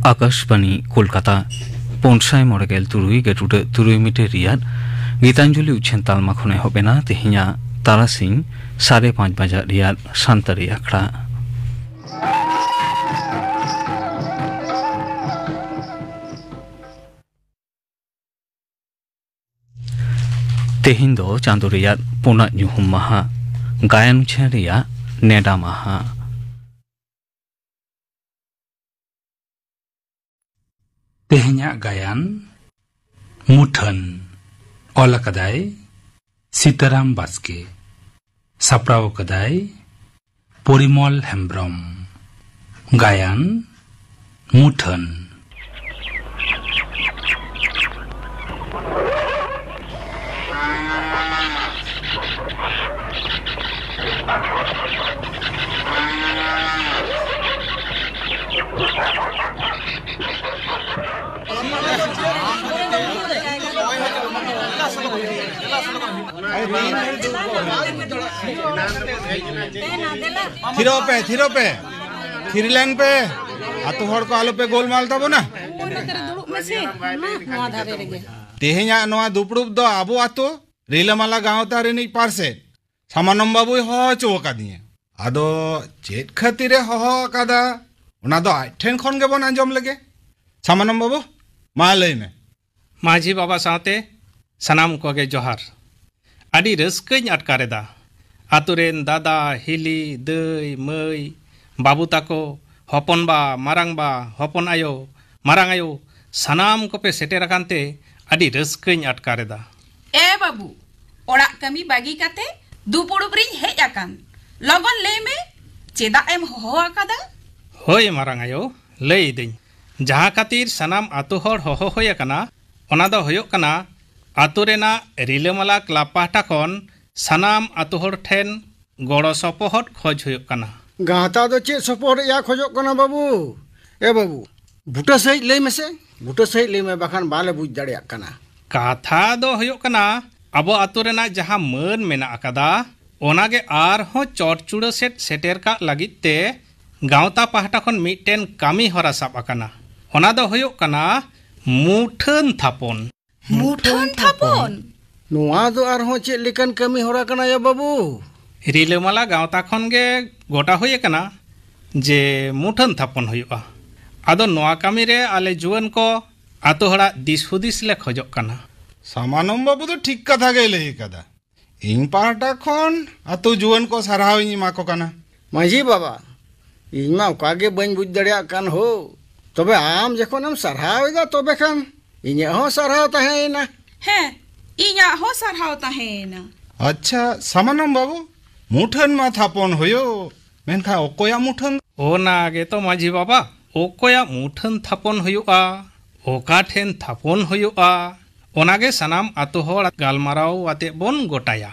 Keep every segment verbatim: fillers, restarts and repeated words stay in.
ᱟᱠᱟᱥᱵᱟᱬᱤ ᱠᱳᱞᱠᱟᱛᱟ᱾ ᱯᱩᱱ ᱥᱟᱭ ᱢᱚᱬᱮ ᱜᱮᱞ ᱛᱩᱨᱩᱭ ᱜᱮᱴᱩᱰᱟᱹᱜ ᱛᱩᱨᱩᱭ ᱢᱤᱴᱟᱨ ᱨᱮᱭᱟᱜ ᱜᱤᱛᱟᱧᱡᱚᱞᱤ ᱩᱪᱷᱟᱹᱱ ᱛᱟᱞᱢᱟ ᱠᱷᱚᱱ ᱮᱦᱚᱵ ᱮᱱᱟ ᱛᱮᱦᱮᱧᱟᱜ ᱛᱟᱨᱟᱥᱤᱧ ᱥᱟᱲᱮ ᱯᱟᱸᱪ ᱵᱟᱡᱟᱜ ᱨᱮᱭᱟᱜ ᱥᱟᱱᱛᱟᱲᱤ ᱟᱠᱷᱲᱟ᱾ ᱛᱮᱦᱮᱧ ᱫᱚ ᱪᱟᱸᱫᱚ ᱨᱮᱭᱟᱜ ᱯᱩᱱᱟᱜ ᱧᱩᱦᱩᱢ ᱢᱟᱦᱟ, ᱜᱟᱭᱟᱱ ᱩᱪᱷᱟᱹᱱ ᱨᱮᱭᱟᱜ ᱱᱮᱰᱟ ᱢᱟᱦᱟ᱾ ᱛᱮᱦᱮᱧᱟᱜ ᱜᱟᱭᱟᱱ ᱢᱩᱴᱷᱟᱹᱱ, ᱚᱞ ᱟᱠᱟᱫᱟᱭ ᱥᱤᱛᱟᱨᱟᱢ ᱵᱟᱥᱠᱮ, ᱥᱟᱯᱲᱟᱣ ᱟᱠᱟᱫᱟᱭ ᱯᱚᱨᱤᱢᱚᱞ ᱦᱮᱢᱵᱽᱨᱚᱢ᱾ ᱜᱟᱭᱟᱱ ᱢᱩᱴᱷᱟᱹᱱ᱾ ᱛᱷᱤᱨᱚᱜ ᱯᱮ, ᱛᱷᱤᱨᱚᱜ ᱯᱮ, ᱛᱷᱤᱨ ᱞᱮᱱ ᱯᱮ᱾ ᱟᱛᱳ ᱦᱚᱲ ᱠᱚ ᱟᱞᱚ ᱯᱮ ᱜᱳᱞᱢᱟᱞ ᱛᱟᱵᱚᱱᱟ᱾ ᱱᱚᱛᱮ ᱨᱮ ᱫᱩᱲᱩᱵ ᱢᱮᱥᱮ᱾ ᱢᱟ, ᱱᱚᱣᱟ ᱫᱷᱟᱨᱮ ᱨᱮᱜᱮ᱾ ᱛᱮᱦᱮᱧᱟᱜ ᱱᱚᱣᱟ ᱫᱩᱯᱲᱩᱵ ᱫᱚ ᱟᱵᱚ ᱟᱛᱳ ᱨᱤᱞᱟᱹᱢᱟᱞᱟ ᱜᱟᱶᱛᱟ ᱨᱤᱱᱤᱡ ᱯᱟᱨᱥᱮᱛ ᱥᱟᱢᱟᱱᱚᱢ ᱵᱟᱵᱩᱭ ᱦᱚᱦᱚ ᱦᱚᱪᱚ ᱟᱠᱟᱫᱤᱧᱟ᱾ ᱟᱫᱚ ᱪᱮᱫ ᱠᱷᱟᱹᱛᱤᱨᱮ ᱦᱚᱦᱚ ᱟᱠᱟᱫᱟ, ᱚᱱᱟ ᱫᱚ ᱟᱡ ᱴᱷᱮᱱ ᱠᱷᱚᱱ ᱜᱮᱵᱚᱱ ᱟᱸᱡᱚᱢ ᱞᱮᱜᱮ᱾ ᱥᱟᱢᱟᱱᱚᱢ ᱵᱟᱵᱩ, ᱢᱟ ᱞᱟᱹᱭ ᱢᱮ᱾ ᱢᱟᱹᱡᱷᱤ ᱵᱟᱵᱟ ᱥᱟᱶᱛᱮ ᱥᱟᱱᱟᱢ ᱠᱚᱜᱮ ᱡᱚᱦᱟᱨ᱾ ᱟᱹᱰᱤ ᱨᱟᱹᱥᱠᱟᱹᱧ ᱟᱴᱠᱟᱨ ᱮᱫᱟ᱾ ᱟᱛᱳ ᱨᱮᱱ ᱫᱟᱫᱟ, ᱦᱤᱞᱤ, ᱫᱟᱹᱭ, ᱢᱟᱹᱭ, ᱵᱟᱹᱵᱩ ᱛᱟᱠᱚ, ᱦᱚᱯᱚᱱ ᱵᱟ, ᱢᱟᱨᱟᱝ ᱵᱟ, ᱦᱚᱯᱚᱱ ᱟᱭᱳ, ᱢᱟᱨᱟᱝ ᱟᱭᱳ, ᱥᱟᱱᱟᱢ ᱠᱚᱯᱮ ᱥᱮᱴᱮᱨ ᱟᱠᱟᱱ ᱛᱮ ᱟᱹᱰᱤ ᱨᱟᱹᱥᱠᱟᱹᱧ ᱟᱴᱠᱟᱨ ᱮᱫᱟ᱾ ᱮ ᱵᱟᱹᱵᱩ, ᱚᱲᱟᱜ ᱠᱟᱹᱢᱤ ᱵᱟᱹᱜᱤ ᱠᱟᱛᱮ ᱫᱩᱯᱩᱲᱩᱵ ᱨᱤᱧ ᱦᱮᱡ ᱟᱠᱟᱱ᱾ ᱞᱚᱜᱚᱱ ᱞᱟᱹᱭ ᱢᱮ, ᱪᱮᱫᱟᱜ ᱮᱢ ᱦᱚᱦᱚ ᱟᱠᱟᱫᱟ? ᱦᱳᱭ ᱢᱟᱨᱟᱝ ᱟᱭᱳ, ᱞᱟᱹᱭ ᱮᱫᱟᱹᱧ᱾ ᱡᱟᱦᱟᱸ ᱠᱷᱟᱹᱛᱤᱨ ᱥᱟᱱᱟᱢ ᱟᱛᱳ ᱦᱚᱲ ᱦᱚᱦᱚ ᱦᱩᱭ ᱟᱠᱟᱱᱟ, ᱚᱱᱟ ᱫᱚ ᱦᱩᱭᱩᱜ ᱠᱟᱱᱟ, ᱟᱛᱳ ᱨᱮᱱᱟᱜ ᱨᱤᱞᱟᱹᱢᱟᱞᱟ ᱠᱞᱟᱵᱽ ᱯᱟᱦᱴᱟ ᱠᱷᱚᱱ ᱥᱟᱱᱟᱢ ᱟᱛᱳ ᱦᱚᱲ ᱴᱷᱮᱱ ᱜᱚᱲᱚ ᱥᱚᱯᱚᱦᱚᱫ ᱠᱷᱚᱡᱽ ᱦᱩᱭᱩᱜ ᱠᱟᱱᱟ᱾ ᱜᱟᱶᱛᱟ ᱫᱚ ᱪᱮᱫ ᱥᱚᱯᱚᱦᱚᱫ ᱨᱮᱭᱟᱜ ᱠᱷᱚᱡᱚᱜ ᱠᱟᱱᱟ ᱵᱟᱹᱵᱩ? ᱮ ᱵᱟᱹᱵᱩ, ᱵᱩᱴᱟᱹ ᱥᱟᱺᱦᱤᱡ ᱞᱟᱹᱭ ᱢᱮᱥᱮ, ᱵᱩᱴᱟᱹ ᱥᱟᱺᱦᱤᱡ ᱞᱟᱹᱭ ᱢᱮ, ᱵᱟᱠᱷᱟᱱ ᱵᱟᱞᱮ ᱵᱩᱡᱽ ᱫᱟᱲᱮᱭᱟᱜ ᱠᱟᱱᱟ᱾ ᱠᱟᱛᱷᱟ ᱫᱚ ᱦᱩᱭᱩᱜ ᱠᱟᱱᱟ, ᱟᱵᱚ ᱟᱛᱳ ᱨᱮᱱᱟᱜ ᱡᱟᱦᱟᱸ ᱢᱟᱹᱱ ᱢᱮᱱᱟᱜ ᱟᱠᱟᱫᱟ, ᱚᱱᱟᱜᱮ ᱟᱨᱦᱚᱸ ᱪᱚᱴ ᱪᱩᱲᱟᱹ ᱥᱮᱫ ᱥᱮᱴᱮᱨ ᱠᱟᱜ ᱞᱟᱹᱜᱤᱫ ᱛᱮ ᱜᱟᱶᱛᱟ ᱯᱟᱦᱴᱟ ᱠᱷᱚᱱ ᱢᱤᱫᱴᱮᱱ ᱠᱟᱹᱢᱤ ᱦᱚᱨᱟ ᱥᱟᱵ ᱟᱠᱟᱱᱟ᱾ ᱚᱱᱟ ᱫᱚ ᱦᱩᱭᱩᱜ ᱠᱟᱱᱟ ᱢᱩᱴᱷᱟᱹᱱ ᱛᱷᱟᱯᱚᱱ᱾ ᱢᱩᱴᱷᱟᱹᱱ ᱛᱷᱟᱯᱚᱱ? ᱱᱚᱣᱟ ᱫᱚ ᱟᱨᱦᱚᱸ ᱪᱮᱫ ᱞᱮᱠᱟᱱ ᱠᱟᱹᱢᱤ ᱦᱚᱨᱟ ᱠᱟᱱᱟ ᱭᱟ ᱵᱟᱹᱵᱩ? ᱨᱤᱞᱟᱹᱢᱟᱞᱟ ᱜᱟᱶᱛᱟ ᱠᱷᱚᱱ ᱜᱮ ᱜᱚᱴᱟ ᱦᱩᱭ ᱟᱠᱟᱱᱟ ᱡᱮ ᱢᱩᱴᱷᱟᱹᱱ ᱛᱷᱟᱯᱚᱱ ᱦᱩᱭᱩᱜᱼᱟ᱾ ᱟᱫᱚ ᱱᱚᱣᱟ ᱠᱟᱹᱢᱤ ᱨᱮ ᱟᱞᱮ ᱡᱩᱣᱟᱹᱱ ᱠᱚ ᱟᱛᱳ ᱦᱚᱲᱟᱜ ᱫᱤᱥ ᱦᱩᱫᱤᱥ ᱞᱮ ᱠᱷᱚᱡᱚᱜ ᱠᱟᱱᱟ᱾ ᱥᱟᱢᱟᱱᱚᱢ ᱵᱟᱹᱵᱩ ᱫᱚ ᱴᱷᱤᱠ ᱠᱟᱛᱷᱟ ᱜᱮᱭ ᱞᱟᱹᱭ ᱟᱠᱟᱫᱟ᱾ ᱤᱧ ᱯᱟᱦᱴᱟ ᱠᱷᱚᱱ ᱟᱛᱳ ᱡᱩᱣᱟᱹᱱ ᱠᱚ ᱥᱟᱨᱦᱟᱣ ᱤᱧ ᱮᱢᱟ ᱠᱚ ᱠᱟᱱᱟ᱾ ᱢᱟᱹᱡᱷᱤ ᱵᱟᱵᱟ, ᱤᱧ ᱢᱟ ᱚᱠᱟ ᱜᱮ ᱵᱟᱹᱧ ᱵᱩᱡᱽ ᱫᱟᱲᱮᱭᱟᱜ ᱠᱟᱱ ᱦᱳ᱾ ᱛᱚᱵᱮ ᱟᱢ ᱡᱚᱠᱷᱚᱱᱮᱢ ᱥᱟᱨᱦᱟᱣ ᱮᱫᱟ, ᱛᱚᱵᱮ ᱠᱷᱟᱱ ᱤᱧᱟᱹᱜ ᱦᱚᱸ ᱥᱟᱨᱦᱟᱣ ᱛᱟᱦᱮᱸᱭᱮᱱᱟ᱾ ᱦᱮᱸ, ᱤᱧᱟᱜ ᱦᱚᱸ ᱥᱟᱨᱦᱟᱣ ᱛᱟᱦᱮᱸᱭᱮᱱᱟ᱾ ᱟᱪᱪᱷᱟ, ᱥᱟᱢᱟᱱᱚᱢ ᱵᱟᱹᱵᱩ, ᱢᱩᱴᱷᱟᱹᱱ ᱢᱟ ᱛᱷᱟᱯᱚᱱ ᱦᱩᱭᱩᱜ, ᱢᱮᱱᱠᱷᱟᱱ ᱚᱠᱚᱭᱟᱜ ᱢᱩᱴᱷᱟᱹᱱ? ᱚᱱᱟ ᱜᱮᱛᱚ ᱢᱟᱹᱡᱷᱤ ᱵᱟᱵᱟ, ᱚᱠᱚᱭᱟᱜ ᱢᱩᱴᱷᱟᱹᱱ ᱛᱷᱟᱯᱚᱱ ᱦᱩᱭᱩᱜᱼᱟ, ᱚᱠᱟ ᱴᱷᱮᱱ ᱛᱷᱟᱯᱚᱱ ᱦᱩᱭᱩᱜᱼᱟ, ᱚᱱᱟᱜᱮ ᱥᱟᱱᱟᱢ ᱟᱛᱳ ᱦᱚᱲ ᱜᱟᱞᱢᱟᱨᱟᱣ ᱟᱛᱮ ᱵᱚᱱ ᱜᱚᱴᱟᱭᱟ᱾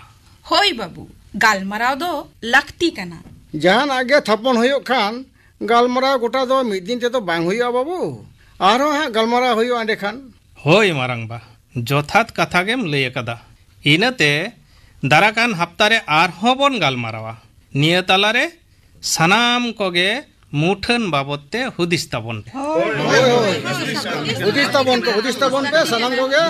ᱦᱳᱭ ᱵᱟᱹᱵᱩ, ᱜᱟᱞᱢᱟᱨᱟᱣ ᱫᱚ ᱞᱟᱹᱠᱛᱤ ᱠᱟᱱᱟ᱾ ᱡᱟᱦᱟᱱᱟᱜ ᱜᱮ ᱛᱷᱟᱯᱚᱱ ᱦᱩᱭᱩᱜ ᱠᱷᱟᱱ, ᱜᱟᱞᱢᱟᱨᱟᱣ ᱜᱚᱴᱟ ᱫᱚ ᱢᱤᱫ ᱫᱤᱱ ᱛᱮᱫᱚ ᱵᱟᱝ ᱦᱩᱭᱩᱜᱼᱟ ᱵᱟᱹᱵᱩ᱾ ᱟᱨᱦᱚᱸ ᱦᱟᱸᱜ ᱜᱟᱞᱢᱟᱨᱟᱣ ᱦᱩᱭᱩᱜᱼᱟ ᱮᱸᱰᱮᱠᱷᱟᱱ᱾ ᱦᱳᱭ ᱢᱟᱨᱟᱝᱵᱟ, ᱡᱚᱛᱷᱟᱛ ᱠᱟᱛᱷᱟ ᱜᱮᱢ ᱞᱟᱹᱭ ᱟᱠᱟᱫᱟ᱾ ᱤᱱᱟᱹᱛᱮ ᱫᱟᱨᱟᱠᱟᱱ ᱦᱟᱯᱛᱟ ᱨᱮ ᱟᱨᱦᱚᱸ ᱵᱚᱱ ᱜᱟᱞᱢᱟᱨᱟᱣᱟ᱾ ᱱᱤᱭᱟᱹ ᱛᱟᱞᱟᱨᱮ ᱥᱟᱱᱟᱢ ᱠᱚᱜᱮ ᱢᱩᱴᱷᱟᱹᱱ ᱵᱟᱵᱚᱫ ᱛᱮ ᱦᱩᱫᱤᱥ ᱛᱟᱵᱚᱱ ᱯᱮ᱾ ᱦᱳᱭ, ᱦᱳᱭ᱾ ᱦᱩᱫᱤᱥ ᱛᱟᱵᱚᱱ ᱯᱮ, ᱦᱩᱫᱤᱥ ᱛᱟᱵᱚᱱ ᱯᱮ ᱥᱟᱱᱟᱢ ᱠᱚᱜᱮ᱾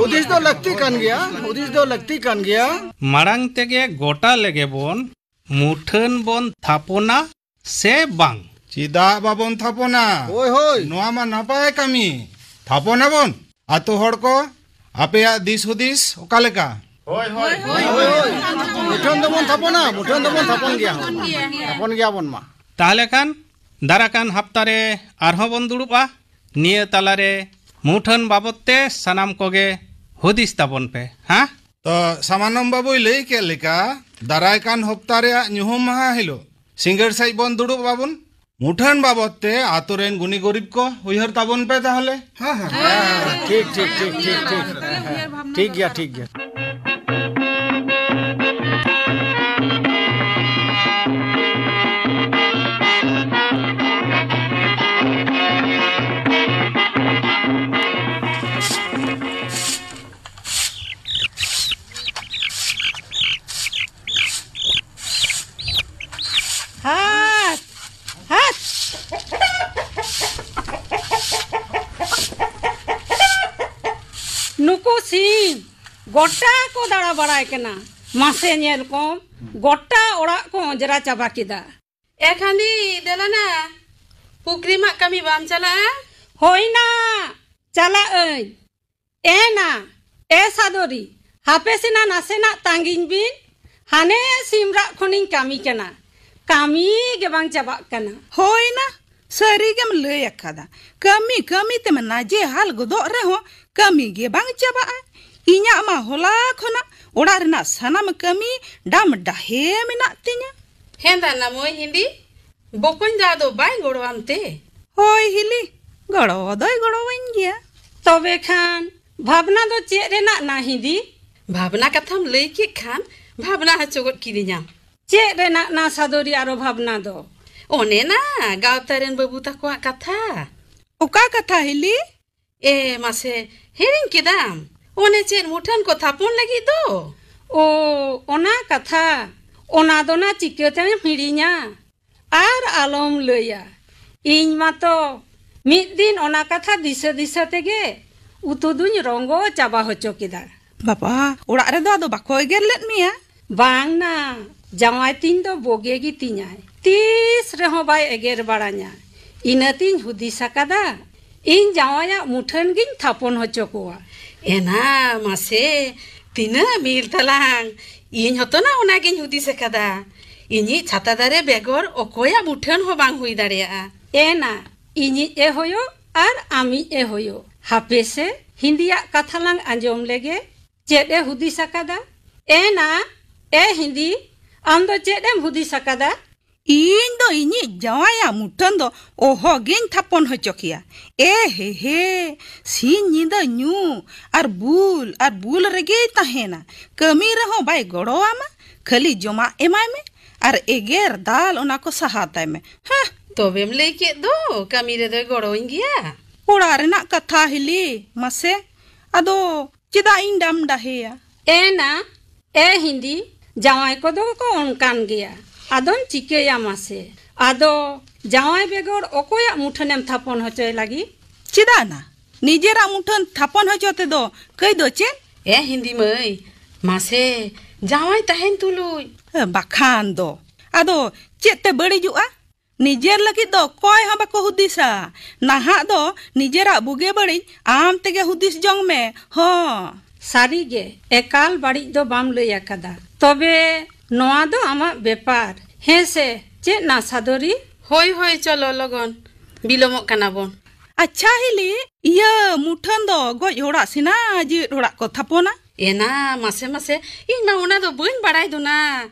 ᱦᱩᱫᱤᱥ ᱫᱚ ᱞᱟᱹᱠᱛᱤ ᱠᱟᱱ ᱜᱮᱭᱟ, ᱦᱩᱫᱤᱥ ᱫᱚ ᱞᱟᱹᱠᱛᱤ ᱠᱟᱱ ᱜᱮᱭᱟ᱾ ᱢᱟᱲᱟᱝ ᱛᱮᱜᱮ ᱜᱚᱴᱟ ᱞᱮᱜᱮ ᱵᱚᱱ, ᱢᱩᱴᱷᱟᱹᱱ ᱵᱚᱱ ᱛᱷᱟᱯᱚᱱᱟ ᱥᱮ ᱵᱟᱝ? ᱪᱮᱫᱟᱜ ᱵᱟᱵᱚᱱ ᱛᱷᱟᱯᱚᱱᱟ? ᱦᱳᱭ, ᱦᱳᱭ᱾ ᱱᱚᱣᱟ ᱢᱟ ᱱᱟᱯᱟᱭ ᱠᱟᱹᱢᱤ᱾ ᱛᱷᱟᱯᱚᱱ ᱟᱵᱚᱱ᱾ ᱟᱛᱳ ᱦᱚᱲ ᱠᱚ, ᱟᱯᱮᱭᱟᱜ ᱫᱤᱥ ᱦᱩᱫᱤᱥ ᱚᱠᱟ ᱞᱮᱠᱟ? ᱦᱳᱭ, ᱦᱳᱭ᱾ ᱦᱳᱭ, ᱦᱳᱭ᱾ ᱢᱩᱴᱷᱟᱹᱱ ᱫᱚᱵᱚᱱ ᱛᱷᱟᱯᱚᱱᱟ, ᱢᱩᱴᱷᱟᱹᱱ ᱫᱚᱵᱚᱱ ᱛᱷᱟᱯᱚᱱ ᱜᱮᱭᱟ᱾ ᱛᱷᱟᱯᱚᱱ ᱜᱮᱭᱟᱵᱚᱱ ᱢᱟ᱾ ᱛᱟᱦᱞᱮ ᱠᱷᱟᱱ ᱫᱟᱨᱟᱠᱟᱱ ᱦᱟᱯᱛᱟ ᱨᱮ ᱟᱨᱦᱚᱸ ᱵᱚᱱ ᱫᱩᱲᱩᱵᱼᱟ᱾ ᱱᱤᱭᱟᱹ ᱛᱟᱞᱟᱨᱮ ᱢᱩᱴᱷᱟᱹᱱ ᱵᱟᱵᱚᱫ ᱛᱮ ᱥᱟᱱᱟᱢ ᱠᱚᱜᱮ ᱦᱩᱫᱤᱥ ᱛᱟᱵᱚᱱ ᱯᱮ, ᱦᱮᱸ? ᱛᱚ, ᱥᱟᱢᱟᱱᱚᱢ ᱵᱟᱵᱩᱭ ᱞᱟᱹᱭ ᱠᱮᱫ ᱞᱮᱠᱟ, ᱫᱟᱨᱟᱭ ᱠᱟᱱ ᱦᱚᱯᱛᱟ ᱨᱮᱭᱟᱜ ᱧᱩᱦᱩᱢ ᱢᱟᱦᱟ ᱦᱤᱞᱳᱜ ᱥᱤᱸᱜᱟᱹᱲ ᱥᱮᱫ ᱵᱚᱱ ᱫᱩᱲᱩᱵ ᱟᱵᱚᱱ᱾ ᱢᱩᱴᱷᱟᱹᱱ ᱵᱟᱵᱚᱫ ᱛᱮ ᱟᱛᱳ ᱨᱮᱱ ᱜᱩᱱᱤ ᱜᱩᱨᱤᱵ ᱠᱚ ᱩᱭᱦᱟᱹᱨ ᱛᱟᱵᱚᱱ ᱯᱮ ᱛᱟᱦᱚᱞᱮ᱾ ᱦᱮᱸ, ᱦᱮᱸ᱾ ᱦᱮᱸ, ᱴᱷᱤᱠ, ᱴᱷᱤᱠ, ᱴᱷᱤᱠ, ᱴᱷᱤᱠ, ᱴᱷᱤᱠ᱾ ᱴᱷᱤᱠ ᱜᱮᱭᱟ, ᱴᱷᱤᱠ ᱜᱮᱭᱟ᱾ ᱥᱤᱧ ᱜᱚᱴᱟ ᱠᱚ ᱫᱟᱬᱟ ᱵᱟᱲᱟᱭ ᱠᱟᱱᱟ᱾ ᱢᱟᱥᱮ ᱧᱮᱞ ᱠᱚᱢ, ᱜᱚᱴᱟ ᱚᱲᱟᱜ ᱠᱚ ᱚᱸᱡᱽᱨᱟ ᱪᱟᱵᱟ ᱠᱮᱫᱟ᱾ ᱮ ᱠᱷᱟᱸᱫᱤ, ᱫᱮᱞᱟᱱᱟ, ᱯᱩᱠᱷᱨᱤ ᱢᱟᱜ ᱠᱟᱹᱢᱤ ᱵᱟᱢ ᱪᱟᱞᱟᱜᱼᱟ? ᱦᱳᱭᱱᱟ, ᱪᱟᱞᱟᱜ ᱟᱹᱧ᱾ ᱮ ᱱᱟ, ᱮ ᱥᱟᱫᱚᱨᱤ, ᱦᱟᱯᱮ ᱥᱮᱱᱟ ᱱᱟᱥᱮᱱᱟᱜ ᱛᱟᱺᱜᱤᱧ ᱵᱤᱱ᱾ ᱦᱟᱱᱮ ᱥᱤᱢ ᱨᱟᱜ ᱠᱷᱚᱱᱤᱧ ᱠᱟᱹᱢᱤ ᱠᱟᱱᱟ, ᱠᱟᱹᱢᱤ ᱜᱮ ᱵᱟᱝ ᱪᱟᱵᱟᱜ ᱠᱟᱱᱟ᱾ ᱦᱳᱭᱱᱟ, ᱥᱟᱹᱨᱤ ᱜᱮᱢ ᱞᱟᱹᱭ ᱟᱠᱟᱫᱟ᱾ ᱠᱟᱹᱢᱤ ᱠᱟᱹᱢᱤ ᱛᱮᱢ ᱱᱟᱡᱮ ᱦᱟᱞ ᱜᱚᱫᱚᱜ ᱨᱮᱦᱚᱸ ᱠᱟᱹᱢᱤ ᱜᱮ ᱵᱟᱝ ᱪᱟᱵᱟᱜᱼᱟ᱾ ᱤᱧᱟᱜ ᱢᱟ ᱦᱚᱞᱟ ᱠᱷᱚᱱᱟᱜ ᱚᱲᱟᱜ ᱨᱮᱱᱟᱜ ᱥᱟᱱᱟᱢ ᱠᱟᱹᱢᱤ ᱰᱟᱢ ᱰᱟᱦᱮ ᱢᱮᱱᱟᱜ ᱛᱤᱧᱟ᱾ ᱦᱮᱸ ᱫᱟᱱᱟ ᱢᱟᱹᱭ ᱦᱤᱸᱫᱤ, ᱵᱚᱠᱚᱧ ᱫᱟ ᱫᱚ ᱵᱟᱭ ᱜᱚᱲᱚᱣᱟᱢ ᱛᱮ? ᱦᱳᱭ ᱦᱤᱞᱤ, ᱜᱚᱲᱚ ᱫᱚᱭ ᱜᱚᱲᱚᱣᱟᱹᱧ ᱜᱮᱭᱟ᱾ ᱛᱚᱵᱮ ᱠᱷᱟᱱ ᱵᱷᱟᱵᱽᱱᱟ ᱫᱚ ᱪᱮᱫ ᱨᱮᱱᱟᱜ ᱱᱟ ᱦᱤᱸᱫᱤ? ᱵᱷᱟᱵᱽᱱᱟ ᱠᱟᱛᱷᱟᱢ ᱞᱟᱹᱭ ᱠᱮᱫ ᱠᱷᱟᱱ ᱵᱷᱟᱵᱽᱱᱟ ᱦᱚᱪᱚ ᱜᱚᱫ ᱠᱤᱫᱤᱧᱟᱢ᱾ ᱪᱮᱫ ᱨᱮᱱᱟᱜ ᱱᱟ ᱥᱟᱫᱚᱨᱤ ᱟᱨᱚ ᱵᱷᱟᱵᱽᱱᱟ ᱫᱚ? ᱚᱱᱮ ᱱᱟ ᱜᱟᱶᱛᱟ ᱨᱮᱱ ᱵᱟᱹᱵᱩ ᱛᱟᱠᱚᱣᱟᱜ ᱠᱟᱛᱷᱟ᱾ ᱚᱠᱟ ᱠᱟᱛᱷᱟ ᱦᱤᱞᱤ? ᱮ ᱢᱟᱥᱮ, ᱦᱤᱲᱤᱧ ᱠᱮᱫᱟᱢ? ᱚᱱᱮ ᱪᱮᱫ ᱢᱩᱴᱷᱟᱹᱱ ᱠᱚ ᱛᱷᱟᱯᱚᱱ ᱞᱟᱹᱜᱤᱫ ᱫᱚ᱾ ᱳ, ᱚᱱᱟ ᱠᱟᱛᱷᱟ, ᱚᱱᱟ ᱫᱚ ᱱᱟ ᱪᱤᱠᱟᱹᱛᱮᱢ ᱦᱤᱲᱤᱧᱟ? ᱟᱨ ᱟᱞᱚᱢ ᱞᱟᱹᱭᱟ, ᱤᱧ ᱢᱟᱛᱚ ᱢᱤᱫ ᱫᱤᱱ ᱚᱱᱟ ᱠᱟᱛᱷᱟ ᱫᱤᱥᱟᱹ ᱫᱤᱥᱟᱹ ᱛᱮᱜᱮ ᱩᱛᱩ ᱫᱩᱧ ᱨᱚᱸᱜᱚ ᱪᱟᱵᱟ ᱦᱚᱪᱚ ᱠᱮᱫᱟ᱾ ᱵᱟᱵᱟ, ᱚᱲᱟᱜ ᱨᱮᱫᱚ ᱟᱫᱚ ᱵᱟᱠᱚ ᱮᱜᱮᱨ ᱞᱮᱫ ᱢᱮᱭᱟ? ᱵᱟᱝ ᱱᱟ, ᱡᱟᱶᱟᱭ ᱛᱤᱧ ᱫᱚ ᱵᱳᱜᱮ ᱜᱮ ᱛᱤᱧᱟᱭ, ᱛᱤᱥ ᱨᱮᱦᱚᱸ ᱵᱟᱭ ᱮᱜᱮᱨ ᱵᱟᱲᱟᱧᱟ᱾ ᱤᱱᱟᱹᱛᱤᱧ ᱦᱩᱫᱤᱥ ᱟᱠᱟᱫᱟ, ᱤᱧ ᱡᱟᱶᱟᱭᱟᱜ ᱢᱩᱴᱷᱟᱹᱱ ᱜᱤᱧ ᱛᱷᱟᱯᱚᱱ ᱦᱚᱪᱚ ᱠᱚᱣᱟ᱾ ᱮᱱᱟ ᱢᱟᱥᱮ, ᱛᱤᱱᱟᱹᱜ ᱢᱤᱞ ᱛᱟᱞᱟᱝ᱾ ᱤᱧ ᱦᱚᱸᱛᱚ ᱱᱟ ᱚᱱᱟᱜᱤᱧ ᱦᱩᱫᱤᱥ ᱟᱠᱟᱫᱟ᱾ ᱤᱧᱤᱡ ᱪᱷᱟᱛᱟ ᱫᱟᱨᱮ ᱵᱮᱜᱚᱨ ᱚᱠᱚᱭᱟᱜ ᱢᱩᱴᱷᱟᱹᱱ ᱦᱚᱸ ᱵᱟᱝ ᱦᱩᱭ ᱫᱟᱲᱮᱭᱟᱜᱼᱟ᱾ ᱮᱱᱟ, ᱤᱧᱤᱡ ᱮ ᱦᱳᱭᱳᱜ ᱟᱨ ᱟᱢᱤᱡ ᱮ ᱦᱳᱭᱳᱜ, ᱦᱟᱯᱮ ᱥᱮ ᱦᱤᱸᱫᱤᱭᱟᱜ ᱠᱟᱛᱷᱟ ᱞᱟᱝ ᱟᱸᱡᱚᱢ ᱞᱮᱜᱮ᱾ ᱪᱮᱫ ᱮ ᱦᱩᱫᱤᱥ ᱟᱠᱟᱫᱟ? ᱮᱱᱟ, ᱮ ᱦᱤᱸᱫᱤ, ᱟᱢ ᱫᱚ ᱪᱮᱫ ᱮᱢ ᱦᱩᱫᱤᱥ ᱟᱠᱟᱫᱟ? ᱤᱧ ᱫᱚ ᱤᱧᱤᱡ ᱡᱟᱶᱟᱭᱟᱜ ᱢᱩᱴᱷᱟᱹᱱ ᱫᱚ ᱚᱦᱚᱜᱤᱧ ᱛᱷᱟᱯᱚᱱ ᱦᱚᱪᱚ ᱠᱮᱭᱟ᱾ ᱮ ᱦᱮ ᱦᱮ, ᱥᱤᱧ ᱧᱤᱫᱟᱹ ᱧᱩ ᱟᱨ ᱵᱩᱞ ᱟᱨ ᱵᱩᱞ ᱨᱮᱜᱮᱭ ᱛᱟᱦᱮᱱᱟ᱾ ᱠᱟᱹᱢᱤ ᱨᱮᱦᱚᱸ ᱵᱟᱭ ᱜᱚᱲᱚᱣᱟᱢᱟ, ᱠᱷᱟᱹᱞᱤ ᱡᱚᱢᱟᱜ ᱮᱢᱟᱭ ᱢᱮ ᱟᱨ ᱮᱜᱮᱨ ᱫᱟᱞ ᱚᱱᱟ ᱠᱚ ᱥᱟᱦᱟᱣ ᱛᱟᱭ ᱢᱮ᱾ ᱦᱮᱸ᱾ ᱛᱚᱵᱮᱢ ᱞᱟᱹᱭ ᱠᱮᱫ ᱫᱚ ᱠᱟᱹᱢᱤ ᱨᱮᱫᱚᱭ ᱜᱚᱲᱚᱣᱟᱹᱧ ᱜᱮᱭᱟ᱾ ᱚᱲᱟᱜ ᱨᱮᱱᱟᱜ ᱠᱟᱛᱷᱟ ᱦᱤᱞᱤ, ᱢᱟᱥᱮ, ᱟᱫᱚ ᱪᱮᱫᱟᱜ ᱤᱧ ᱰᱟᱢ ᱰᱟᱦᱮᱭᱟ? ᱮᱱᱟ, ᱮ ᱦᱤᱸᱫᱤ, ᱡᱟᱶᱟᱭ ᱠᱚᱫᱚ ᱠᱚ ᱚᱱᱠᱟᱱ ᱜᱮᱭᱟ᱾ ᱟᱫᱚᱢ ᱪᱤᱠᱟᱹᱭᱟ ᱢᱟᱥᱮ? ᱟᱫᱚ ᱡᱟᱶᱟᱭ ᱵᱮᱜᱚᱨ ᱚᱠᱚᱭᱟᱜ ᱢᱩᱴᱷᱟᱹᱱᱮᱢ ᱛᱷᱟᱯᱚᱱ ᱦᱚᱪᱚᱭ ᱞᱟᱹᱜᱤᱫ? ᱪᱮᱫᱟᱜ ᱱᱟ? ᱱᱤᱡᱮᱨᱟᱜ ᱢᱩᱴᱷᱟᱹᱱ ᱛᱷᱟᱯᱚᱱ ᱦᱚᱪᱚ ᱛᱮᱫᱚ ᱠᱟᱹᱭ ᱫᱚ ᱪᱮᱫ? ᱮ ᱦᱤᱱᱫᱤ ᱢᱟᱹᱭ, ᱢᱟᱥᱮ, ᱡᱟᱶᱟᱭ ᱛᱟᱦᱮᱱ ᱛᱩᱞᱩᱡ᱾ ᱮ, ᱵᱟᱠᱷᱟᱱ ᱫᱚ᱾ ᱟᱫᱚ ᱪᱮᱫ ᱛᱮ ᱵᱟᱹᱲᱤᱡᱚᱜᱼᱟ? ᱱᱤᱡᱮᱨ ᱞᱟᱹᱜᱤᱫ ᱫᱚ ᱚᱠᱚᱭ ᱦᱚᱸ ᱵᱟᱠᱚ ᱦᱩᱫᱤᱥᱟ᱾ ᱱᱟᱦᱟᱜ ᱫᱚ ᱱᱤᱡᱮᱨᱟᱜ ᱵᱩᱜᱤ ᱵᱟᱹᱲᱤᱡ ᱟᱢ ᱛᱮᱜᱮ ᱦᱩᱫᱤᱥ ᱡᱚᱝ ᱢᱮ᱾ ᱦᱚᱸ᱾ ᱥᱟᱹᱨᱤ ᱜᱮ, ᱮᱠᱟᱞ ᱵᱟᱹᱲᱤᱡ ᱫᱚ ᱵᱟᱢ ᱞᱟᱹᱭ ᱟᱠᱟᱫᱟ᱾ ᱛᱚᱵᱮ ᱱᱚᱣᱟ ᱫᱚ ᱟᱢᱟᱜ ᱵᱮᱯᱟᱨ᱾ ᱦᱮᱸ ᱥᱮ ᱪᱮᱫ ᱱᱟ ᱥᱟᱫᱚᱨᱤ? ᱦᱳᱭ, ᱦᱳᱭ, ᱪᱚᱞᱚ ᱞᱚᱜᱚᱱ, ᱵᱤᱞᱚᱢᱚᱜ ᱠᱟᱱᱟ ᱵᱚᱱ᱾ ᱟᱪᱪᱷᱟ ᱦᱤᱞᱤ, ᱤᱭᱟᱹ ᱢᱩᱴᱷᱟᱹᱱ ᱫᱚ ᱜᱚᱡ ᱦᱚᱲᱟᱜ ᱥᱮᱱᱟ ᱡᱮᱣᱮᱫ ᱦᱚᱲᱟᱜ ᱠᱚ ᱛᱷᱟᱯᱚᱱᱟ? ᱮᱱᱟ, ᱢᱟᱥᱮ, ᱢᱟᱥᱮ, ᱤᱧ ᱢᱟ ᱚᱱᱟ ᱫᱚ ᱵᱟᱹᱧ ᱵᱟᱲᱟᱭ ᱫᱚ ᱱᱟ᱾